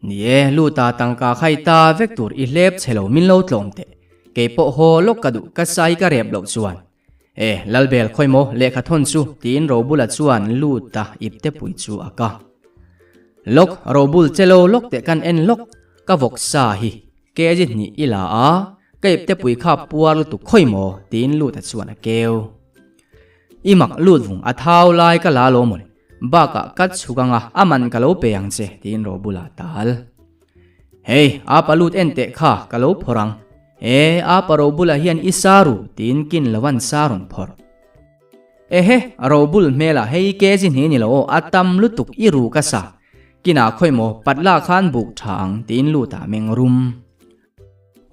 Ni e, Luta tangka khai ta vek tur i hlep che lo min lo tlawm teh. Kei pawh haw lawk ka duh ka sai ka rep loh chuan. E, Lalbel khawi maw lehkha thawn chu tiin Robula chuan Luta ipte pui chu a ka. Lawk, Robul che lo lawk teh kan en lawk, ka vawk sa hi kg hnih i la a, ka ipte pui kha puar lutuk khawi maw tiin Luta chuan a keu. I mak lut vung a thau lai ka la lo mawle, bakah ka chhuk anga a man ka lo pe ang che tiin ro bulah tal. Hei, a pa lut en teh kha ka lo phawrh ang. E, a pa ro bulah hian i sa ru tiin kin lo an sa rawn phawrh. Ehe, ro bul hmelah hei kg hnih ni lo aw, a tam lutuk i ru ka sa. Kinah khawi maw patla khan buk tha ang tiin lutah meng rum.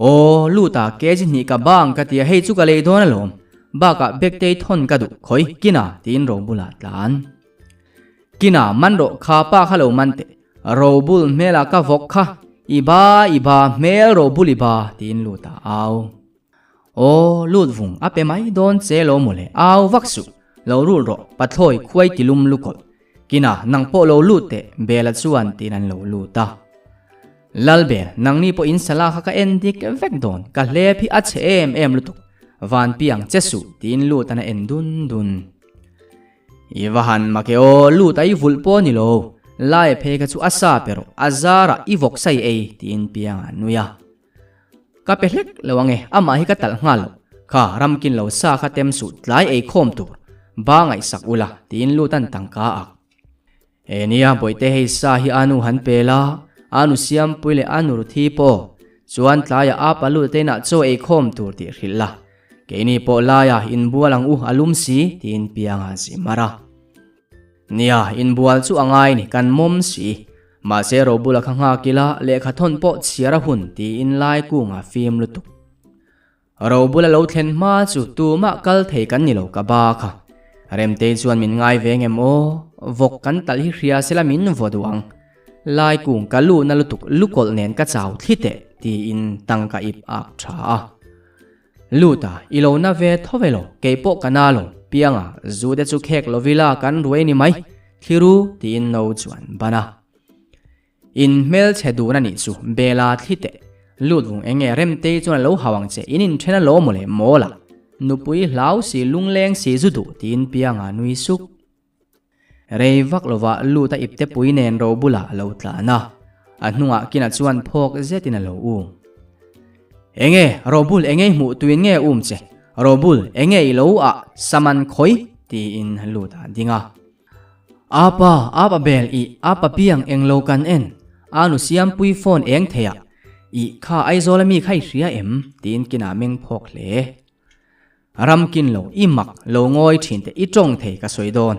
Aw, Luta kg hnih ka bang ka tia hei chu ka lei dawn alawm. Bakah Bektei thawn ka duh khawi Kina tiin Robula tlan. Kina man rawh kha pa kha lo man teh. Robul hmelah ka vawk kha i ba i ba hmel Robul i ba tiin Luta au. Aw, Lut vung a pe mai dawn che lo mawle au vak suh. Lo rul rawh pathlawi khuai tilum lukawlh. Kina nang pawh lo lut teh Bela chuan tiin an lo lut a. Lalbel, nangni pawh in sala kha ka en dik vek dawn, ka hlep hi a chhe em em lutuk, van piang che suh tiin lut an a en dun dun. I va han mak e aw, lut a i vulh pawh ni lo, lai phei kha chu a sa pe rawh, a zarah i vawk sai ei tiin piang a nui a. Ka pe hlek lo ange, amah hi ka talh nghal lo, kha ramkin lo sa kha tem suh tlai ei khawm tur, ba ngaihsak ula tiin lut an tangka ak. He nia Bawihte hei sa hi a nu han pe la, a nu Siampui leh a nu Ruthi pawh. Chuan tlaiah apa lut te inah chaw ei khawm tur tih hrilh la. Keini pawh laia inbual ang u a lum si tiin Pianga zi mar a. Nia, inbual chu a ngai ni, kan mawm si. Mahse Robula kha nghak ila lehkha thawn pawh chhiar a hun tiin lai kunga fim lutuk. Robula lo thlen hma chu tumah kal thei kan ni lo ka ba kha. Remtei chuan min ngai ve ngem aw, vawk kan talh hi hria sela min vaw duh ang. Lai kung ka luhna lutuk lukawlh nen ka chau thli teh tiin tangka ip ak tha a. Lut a, i lo na ve tho ve lo, kei pawh ka na lo, Pianga, zu te chu khek lovila kan ruai ni mai, thliru tiin no chuan ban a. In hmelchhe dun a nih chu, Bela thli teh. Lut vung enge Remtei chuan a lo hau ang che, in inthen a lo maw le, mawl a. Nupui hlau si lungleng si zu duh tiin Pianga nui suk. Rei vak lovah lut a ipte pui nen ro bulah a lo tlan a, a hnungah kinah chuan phawk zetin a lo um. Enge, Robul enge i hmuh tuin nge um che? Robul, enge i lo ah saman khawi? tiin lut a ding a. Apa, apa bel i apa piang eng lo kan en, a nu siampui phone eng thei ah, i kha Aizawl ami kha i hria em? tiin kinah meng phawk hle. Ram kin lo, i mak lo ngawi thin teh i tawng thei ka sawi dawn.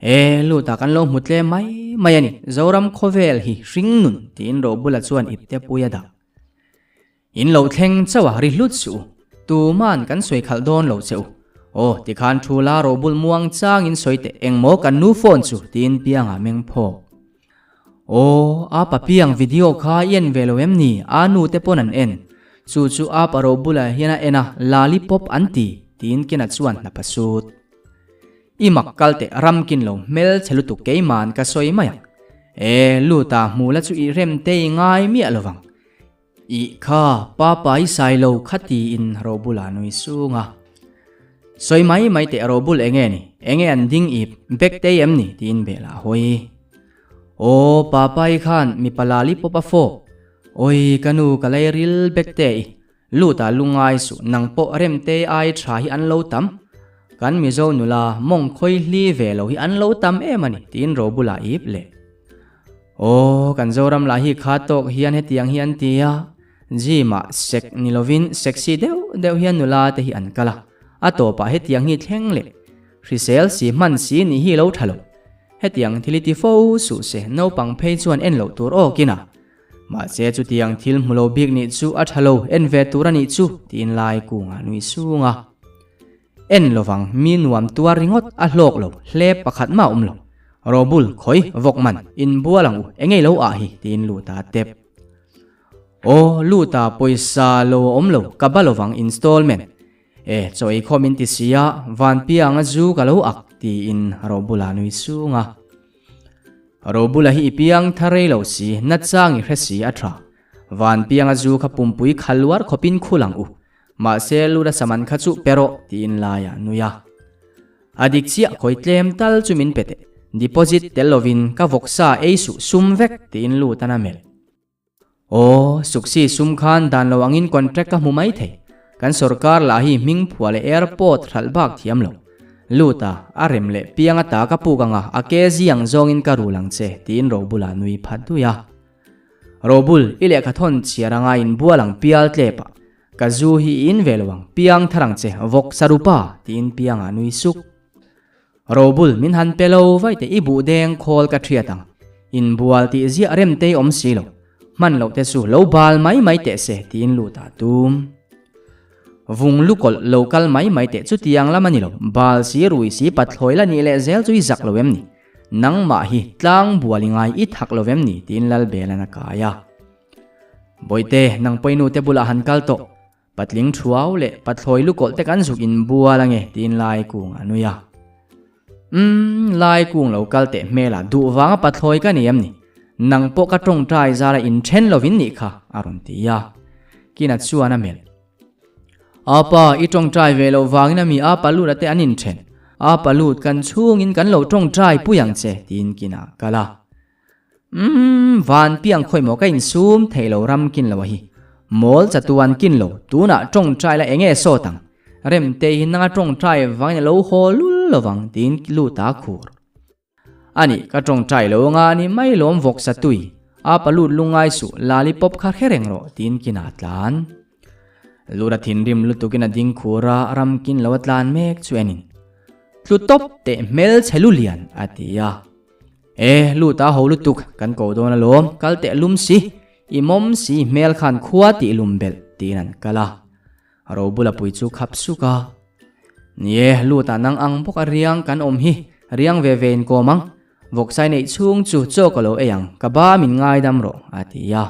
E, luta kan lo hmu tle mai mai a ni, Zoram khawvel hi hring nun tiin Robula chuan ipte pui a dah. In lo thleng chauh a ri hlut suh u, tuman kan sawi khalh dawn lo che u. Aw, tikhan thu la Robul muang changin sawi teh engmaw kan nu phone chu tiin Pianga meng phawk. Aw, a pa piang video kha i en ve lo em ni? A nu te pawn an en. Chu chu a pa ro bulah hian a en a, lollipop an ti, tiin Kena chuan hnap a sut. I mak kal teh ram kin lo hmel chhe lutuk keiman ka sawi mai ang. E, luta hmu la chu i rem te i ngai miah lo vang. Ih kha, papa i sai lo kha tiin Robula nui sung a. Sawi mai mai teh Robul enge ni? Enge an ding ip bek tei em ni? tiin Bela a hawi. Aw, papa i khan mipa lali pawp a fawp. Awi ka nu ka lei ril bek te i, lut ah lungai suh nang pawh rem te ai tha hi an lo tam. Kan Mizo nula mawng khawi hli ve lo hi an lo tam em a ni tiin Robula ip leh. Aw, kan Zoram lah hi kha tawk hian hetiang hi an ti a, gym ah sek ni lovin sexy deuh deuh hian nula te hi an kal a, a tawpah hetiang hi thleng leh hrisel si hman si nih hi lo tha lo. Hetiang thil hi ti fo suh se naupang phei chuan en loh tur awkin a. Mahse chutiang thil hmu lo bik nih chu a tha lo, en ve tur a nih chu tiin lai kungah nui sung a. En lovang mi nuam tuar ringawt a hlawk lo hle pakhat mah awm lo. Robul, khawi, vawk man, in bual ang u, engei lo ah hi, tiin Luta a tep. Aw, Luta pawisa lo a awm lo, ka ba lovang installment. E, chaw ei khawm in ti si a, vanpianga zu ka lo ak, tiin Robula nui sung a. Robula hi i piang thar rei lo si, na chang i hre si a tha. Vanpianga zu kha pumpui khaluar khawpin khul ang u, Mahse Lura saman kha chu pe rawh tiin lai a nui a. A dik chiah khawi tlem tal chu min pe teh, deposit tel lovin ka vawksa ei suh sum vek tiin Lutan a melh. Aw, suksi sum khan dan lo angin contract ka hmu mai thei, kan sorkar lah hi hming phua leh airport hralh bak thiam lo. Luta, a rem leh piang ata ka puk anga a ke ziang zawngin ka rul ang che tiin Robula nui phat dui a. Robul, i lehkha thawn chhiar anga inbual ang pial tlep ah ka zu hi i in ve lo ang, piang thar ang che, vawk sarupa, tiin piangah nui suk. Robul, min han pe lo vai teh i buh deng khawl ka thiat ang, inbual tih ziah rem tei awm si lo, hman loh te chu lo bal mai mai teh se, tiin lut ah tum. Vung lukawlh lo kal mai mai teh chutiang lam a ni lo, bal si rui si pathlawi la nih leh zel chu i zak lo em ni? Nangmah hi tlang bual i ngai i thak lo vem ni? tiin Lalbelan a kai a. Bawihte, nang pawinu te bulah han kal tawh. Patling thuau leh pathlawi lukawlh te kan zuk in bual ange, tiin Laikung a nui a. Umm, Laikung lo kal teh hmelah duh vanga pathlawi ka ni em ni? Nang pawh ka tawngtai zara inthen lovin nih kha, a rawn ti a. Kina chuan a melh. Apa, i tawngtai ve loh vangin ami apa lut ate an inthen. Apa lut kan chhungin kan lo tawngtai pui ang che, tiin kinah a kal a. Umm, van piang khawi maw ka insum thei lo ram kin lo a hi. Mawl chatuan kin lo, tunah tawngtai la enge sawt ang. Remtei hi nanga tawngtai vangin a lo haw lul lovang, tiin lut a khur. A nih, ka tawngtai lo anga ni mai lawm vawksa tui. Apa lut lungai suh, lali pop kha hre reng rawh, tiin kinah a tlan. Lura thinrim lutukin a ding khur a, ramkin lo a tlan mek chu enin. Tlu tawp teh hmel chhe lu lian, a ti a. E, lut a ho lutuk, kan ko dawn alawm, kal teh lum si, i mawm si hmel khan khua tih lum belh, tiin an kal a. Robula pui chu khap suk a. Ni e, lut ah nang ang bawk a riang kan awm hi, riang ve ve in kawm ang. Vawksai neih chhung chu chaw ka lo ei ang, ka ba min ngaidam rawh, a ti a.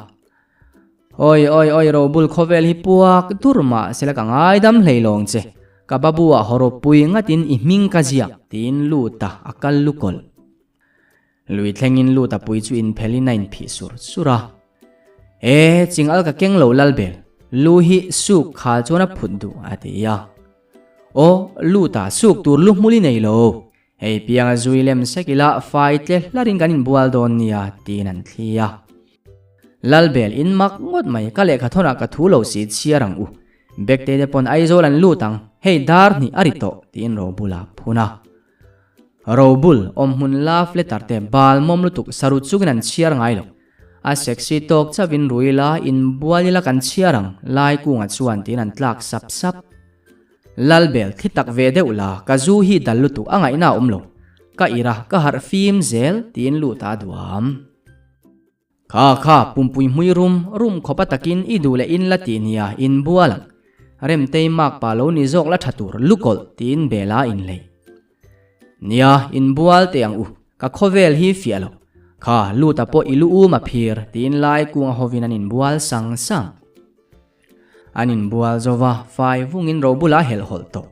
Awi awi awi Robul khawvel hi puak dur mah sela ka ngaidam hlei lawng che, ka babu ah hawrawp pui ngatin i hming ka ziak, tiin lut a a kal lukawlh. Lui thlengin lut a pui chu inphelin a inphih sur sur a. E, ching al ka keng lo Lalbel, lu hi suk khal chuan a phut duh a ti a. Aw, lut a suk tur lu hmul i nei lo. Hei pianga zui lem sek ila fai tle hlarin kan inbual dawn nia tiin an thli a. Lalbel in mak ngawt mai ka lehkha thawnah ka thu lo si chhiar ang u. Bekte te pawn Aizawl an lut ang, hei dar hnih a ri tawh tiin Robula a phun a. Robul, awmhmun love letter te bal mawm lutuk sarut chungin an chhiar ngai lo. A sexy tawk chauhin rui ila, inbual ila kan chhiar ang, lai kungah chuan tiin an tlak sap sap. Lalbel, thli tak ve deuh la, ka zu hi dal lutuk a ngaihna a awm lo. Ka irh a, ka harh fim zel, tiin lut a duam. Kha kha, pumpui hmui rum rum khawpa takin i duh leh in la tih nia, in bual ang. Remtei mak pa lo ni zawk la tha tur, lukawlh tiin bela in lei. Nia, in bual teh ang u, ka khawvel hi fiah lo. Kha, luta pawh i lu um a phir, tiin lai kunga hovin an inbual sang sang. An inbual zo va, fai vungin robula helhhawlh tawh.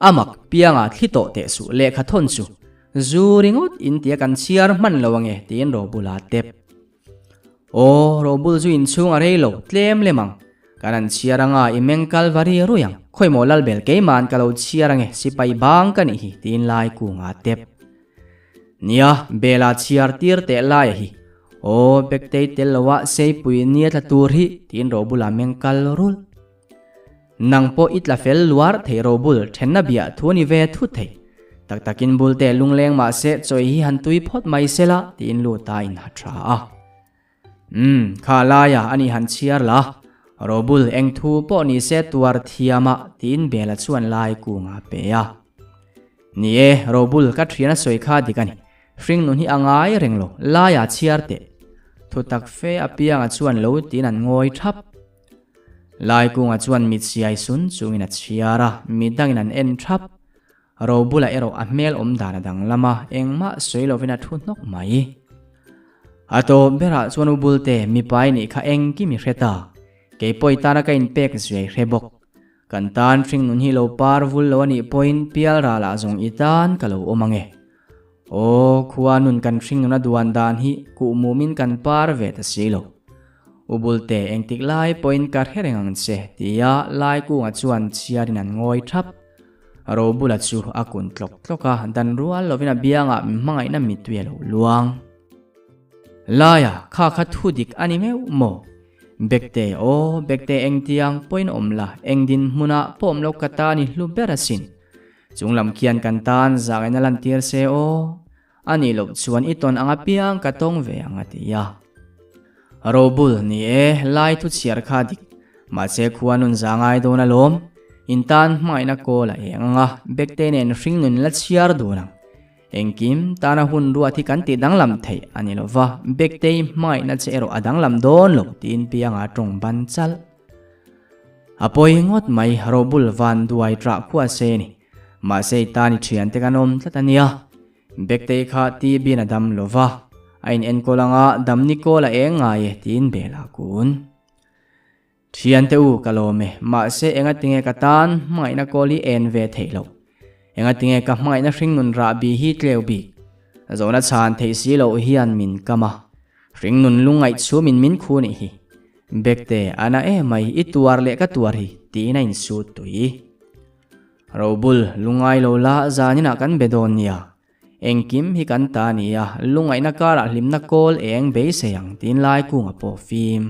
A mak pianga thli tawh teh suh lehkha thawn chu zu ringawt in tia kan chhiar hman lo ange tiin robula tep. Aw, robul zu inchhung a rei lo, tlem lem ang. Kan an chhiar anga i meng kal va ri rui ang. Khawimaw Lalbel keima'n ka lo chhiar ange sipai bang ka nih hi tiin lai kunga tep. Nia, Bela chhiar tir teh laia hi. Aw, Bektei tel loa Seipui nia tla tur hi, tiin Robula meng kal rul. Nang pawh i tla fel luar thei Robul, thenna biah thu a ni ve thut thei. Tak takin bulte lungleng mah se chawi hi han tui phawt mai sela, tiin Luta in ha tha a. Umm, kha laia a ni han chhiar la, Robul eng thu pawh ni se tuar thiama, tiin Bela chuan lai kunga pe a. Ni e, Robul ka thian a sawi kha dik a ni. Hring nun hi a ngai reng lo, laia chhiar teh. Thu tak fe apianga chuan lo tiin an ngawi thap. Lai kunga chuan mit siai sun chungin a chhiar a, midangin an en thap. Robula erawh a hmel awm dan a danglam a, engmah sawi lovin a thu hnawk mai. A tawp berah chuan U Bulte, mipa i nih kha engkim i hre ta. Kei pawh i tana ka inpek zuai hre bawk. Kan tan hring nun hi lo par vul lo a nih pawhin pial ralah zawng i tan ka lo awm ang e. Aw, khua nun kan hring nuna duan dan hi kuhmumin kan par ve ta si lo. U Bulte, engtik lai pawhin ka hre reng ang che, tia Laikunga chuan chhiarin an ngawi thap. Robula chu a kun tlawk tlawk a, dan rual lovin a biangah min hmangaihna mittui a lo luang. Laia, kha kha thu dik a ni meuh maw? Bekte, aw, Bekte engtiang pawhin awm la, eng dinhmunah pawh awm lo ka ta ni hlu ber asin. Chung lam khian kan tan zahngaihtna lantir se aw. A nih loh chuan i tawn ang apiang ka tawng ve ang a ti a. Robul, ni e, lai thu chhiar kha dik. Mahse khua nun za ngai dawn alawm. In tan hmangaihna kawl a eng ang a, Bekte nen hringnun la chhiar dun ang. Engkim tana hun ruat hi kan tih danglam theih a ni lo va, Bektei hmangaihna che erawh a danglam dawn lo tiin Pianga tawng ban chalh. A pawi ngawt mai, Robul van duai ṭah khuah se ni. Mahse i tan i ṭhiante kan awm tlat a nia. Bektei kha TB in a dam lo va, a inenkawl anga dam ni kawl a eng ngai e tiin Bela kun. Thiante u, ka lawm e. Mahse, engatinge ka tan hmangaihna kawl hi en ve theih loh? Engatinge ka hmangaihna hringnun rahbi hi tleu bik? Zawhna chhan theih si loh hian min kam a. Hringnun lungngaih chhumin min khu nih hi. Bekte, a na emai, i tuar leh ka tuar hi, tiin a insut tui. Robul, lungngai lo la, zaninah kan be dawn nia. Engkim hi kan ta a ni a, lungngaihna karah hlimna kawl eng beisei ang tiin lai kunga pawh fim.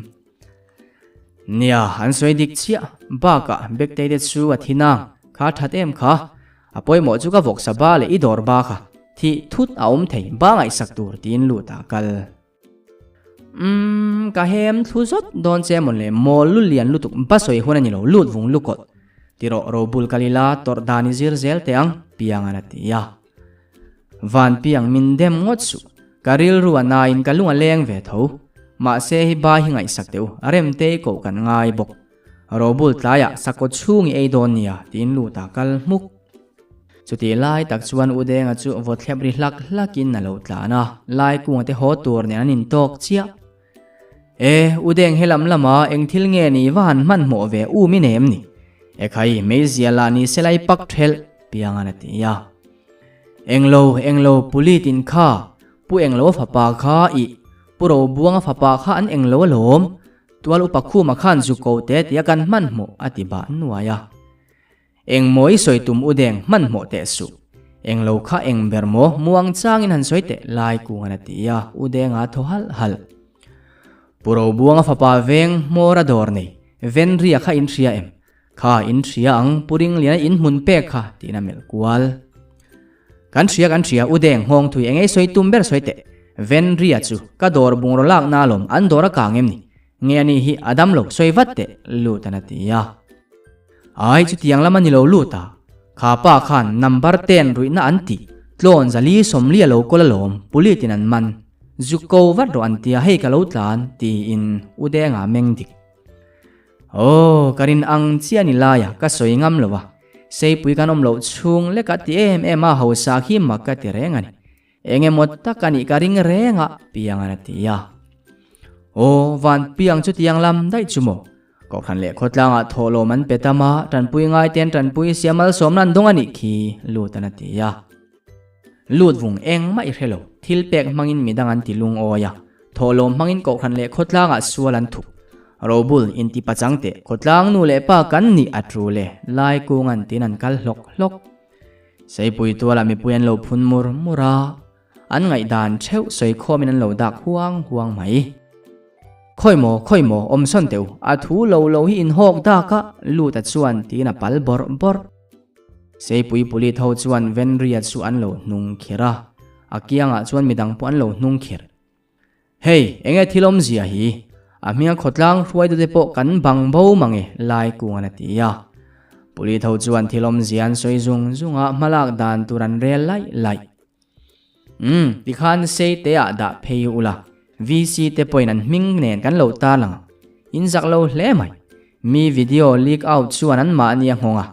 Nia, an sawi dik chiah. Bakah Bektei te chu a thi nang, kha that em kha. A pawimawh chu ka vawksa ba leh i dawr ba kha. Thih thut a awm thei, ba ngaihsak tur tiin lut ah kal. Umm, ka hem thlu zawt dawn che mawn le, mawl lu lian lutuk ba sawi hun a ni lo, lut vung lukawlh. Ti rawh, robul kal ila, tawrh dan i zir zel teh ang, Piangan a ti a. Van piang min dem ngawt suh, ka rilru a nain ka lung a leng ve tho. Mahse hi ba hi ngaihsak teh u, a remte i koh kan ngai bawk. Robul tlaiah sakawt chhung i ei dawn nia, tiin lut a kal hmuk. Chutih lai tak chuan U Denga chu vawthlep ri hlak hlakin a lo tlan a, Laikunga te haw tur nen an intawk chiah. E, U Deng he lam lama eng thil nge ni va han hmanhmawh ve u mi nem ni? Ekhai, meizia lah ni se lai pak thelh, Piangan a ti a. Englo, englo, Pulit in kha, Pu Englo fapa kha ih, Pu Robuanga fapa kha an englo alawm, Tual upa Khuma khan zu ko te tia kan hmanhmawh a ti bah nuai a. Engmaw i sawi tum u deng hmanhmawh teh suh. Englo kha eng ber maw muang changin han sawi teh lai kungan a ti a, u denga thaw halh halh. Pu Robuanga fapa veng hmawr a dawr nei, Venria kha in hria em? Kha in hria ang Pu Ringliana in hmun pek kha tiin a melh kual. Kan hria kan hria u deng nghawng thui engei sawi tum ber sawi teh. Venria chu ka dawr bungraw lak na alawm an dawr a kang em ni? Nge ani hi a dam lo sawi vat teh lut an a ti a. Ai chutiang lam a ni lo lut a, kha pa khan number ten ruihna an tih tlawn zali sawmli a lo kawl alawm pulit in an man zu ko vat rawh an tia hei ka lo tlan tiin u Denga meng dik. Aw ka rin ang chiah ni laia ka sawi ngam lo a, seipui kan awm loh chhung leka ti em em a hausa khi mak ka ti reng a ni. Eng emaw tak a nih ka ring reng a, Piangan a ti a. Aw, van piang chutiang lam daih chu maw? Kohhran leh khawtlangah thawhlawm an pe tam a, tanpui ngaite'n tanpui siam malsawmna an dawng a nih khi, Lutan a ti a. Lut vung engmah i hre lo, thil pek hmangin midang an ti lungawi a, thawhlawm hmangin kohhran leh khawtlangah sual an thup. Robul inti pachang teh, khawtlang nu leh pa kan nih a tul e, Laikungan tiin an kal hlawk hlawk. Seipui tualah mipui an lo phun mur mur a, an ngaihdan theuh sawi khawmin an lo dak huang huang mai. Khawi maw, khawi maw, awm sawn teh u, a thu lo lo hi inhawk dak a, Luta chuan tiin a pal bawrh bawrh. Seipui pulit ho chuan Venria chu an lo hnung khirh a, a kiangah chuan midang pawh an lo hnung khirh. Hei, enge thil awmzia hi? A hminga khawtlang hruaitute pawh kan bang bo mang e, Laikungan a ti a. Police ho chuan thil awmzia an sawi zung zung a, hmalak dan tur an rel laih laih. Umm, tikhan sei te ah dah phei ula, VC te pawhin an hming nen kan lo tarlang ang. In zak lo hle mai. Mi video leak out chuan an mahni a nghawng a,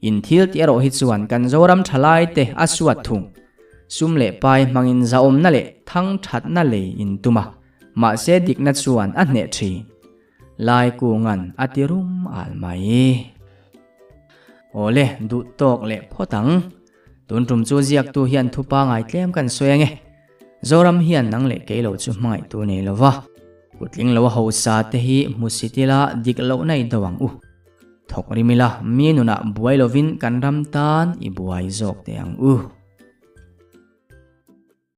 In thil tih erawh hi chuan kan Zoram thalai te a suat thung. Sum leh pai hmangin zahawmna leh thang thatna lei in tum a, mahse dikna chuan a hneh thin. Lai kungan a ti rum al mai. Awle, duh tawk leh phawt ang. Tun tum chu ziaktu hian thu pangai tlem kan sawi ange. Zoram hian nang leh kei lo chu hmangaihtu nei lova, kutling lo a hausa te hi hmusit ila dik lohna i do ang u. Thawk rim ila, mi nunah buai lovin kan ram tan i buai zawk teh ang u.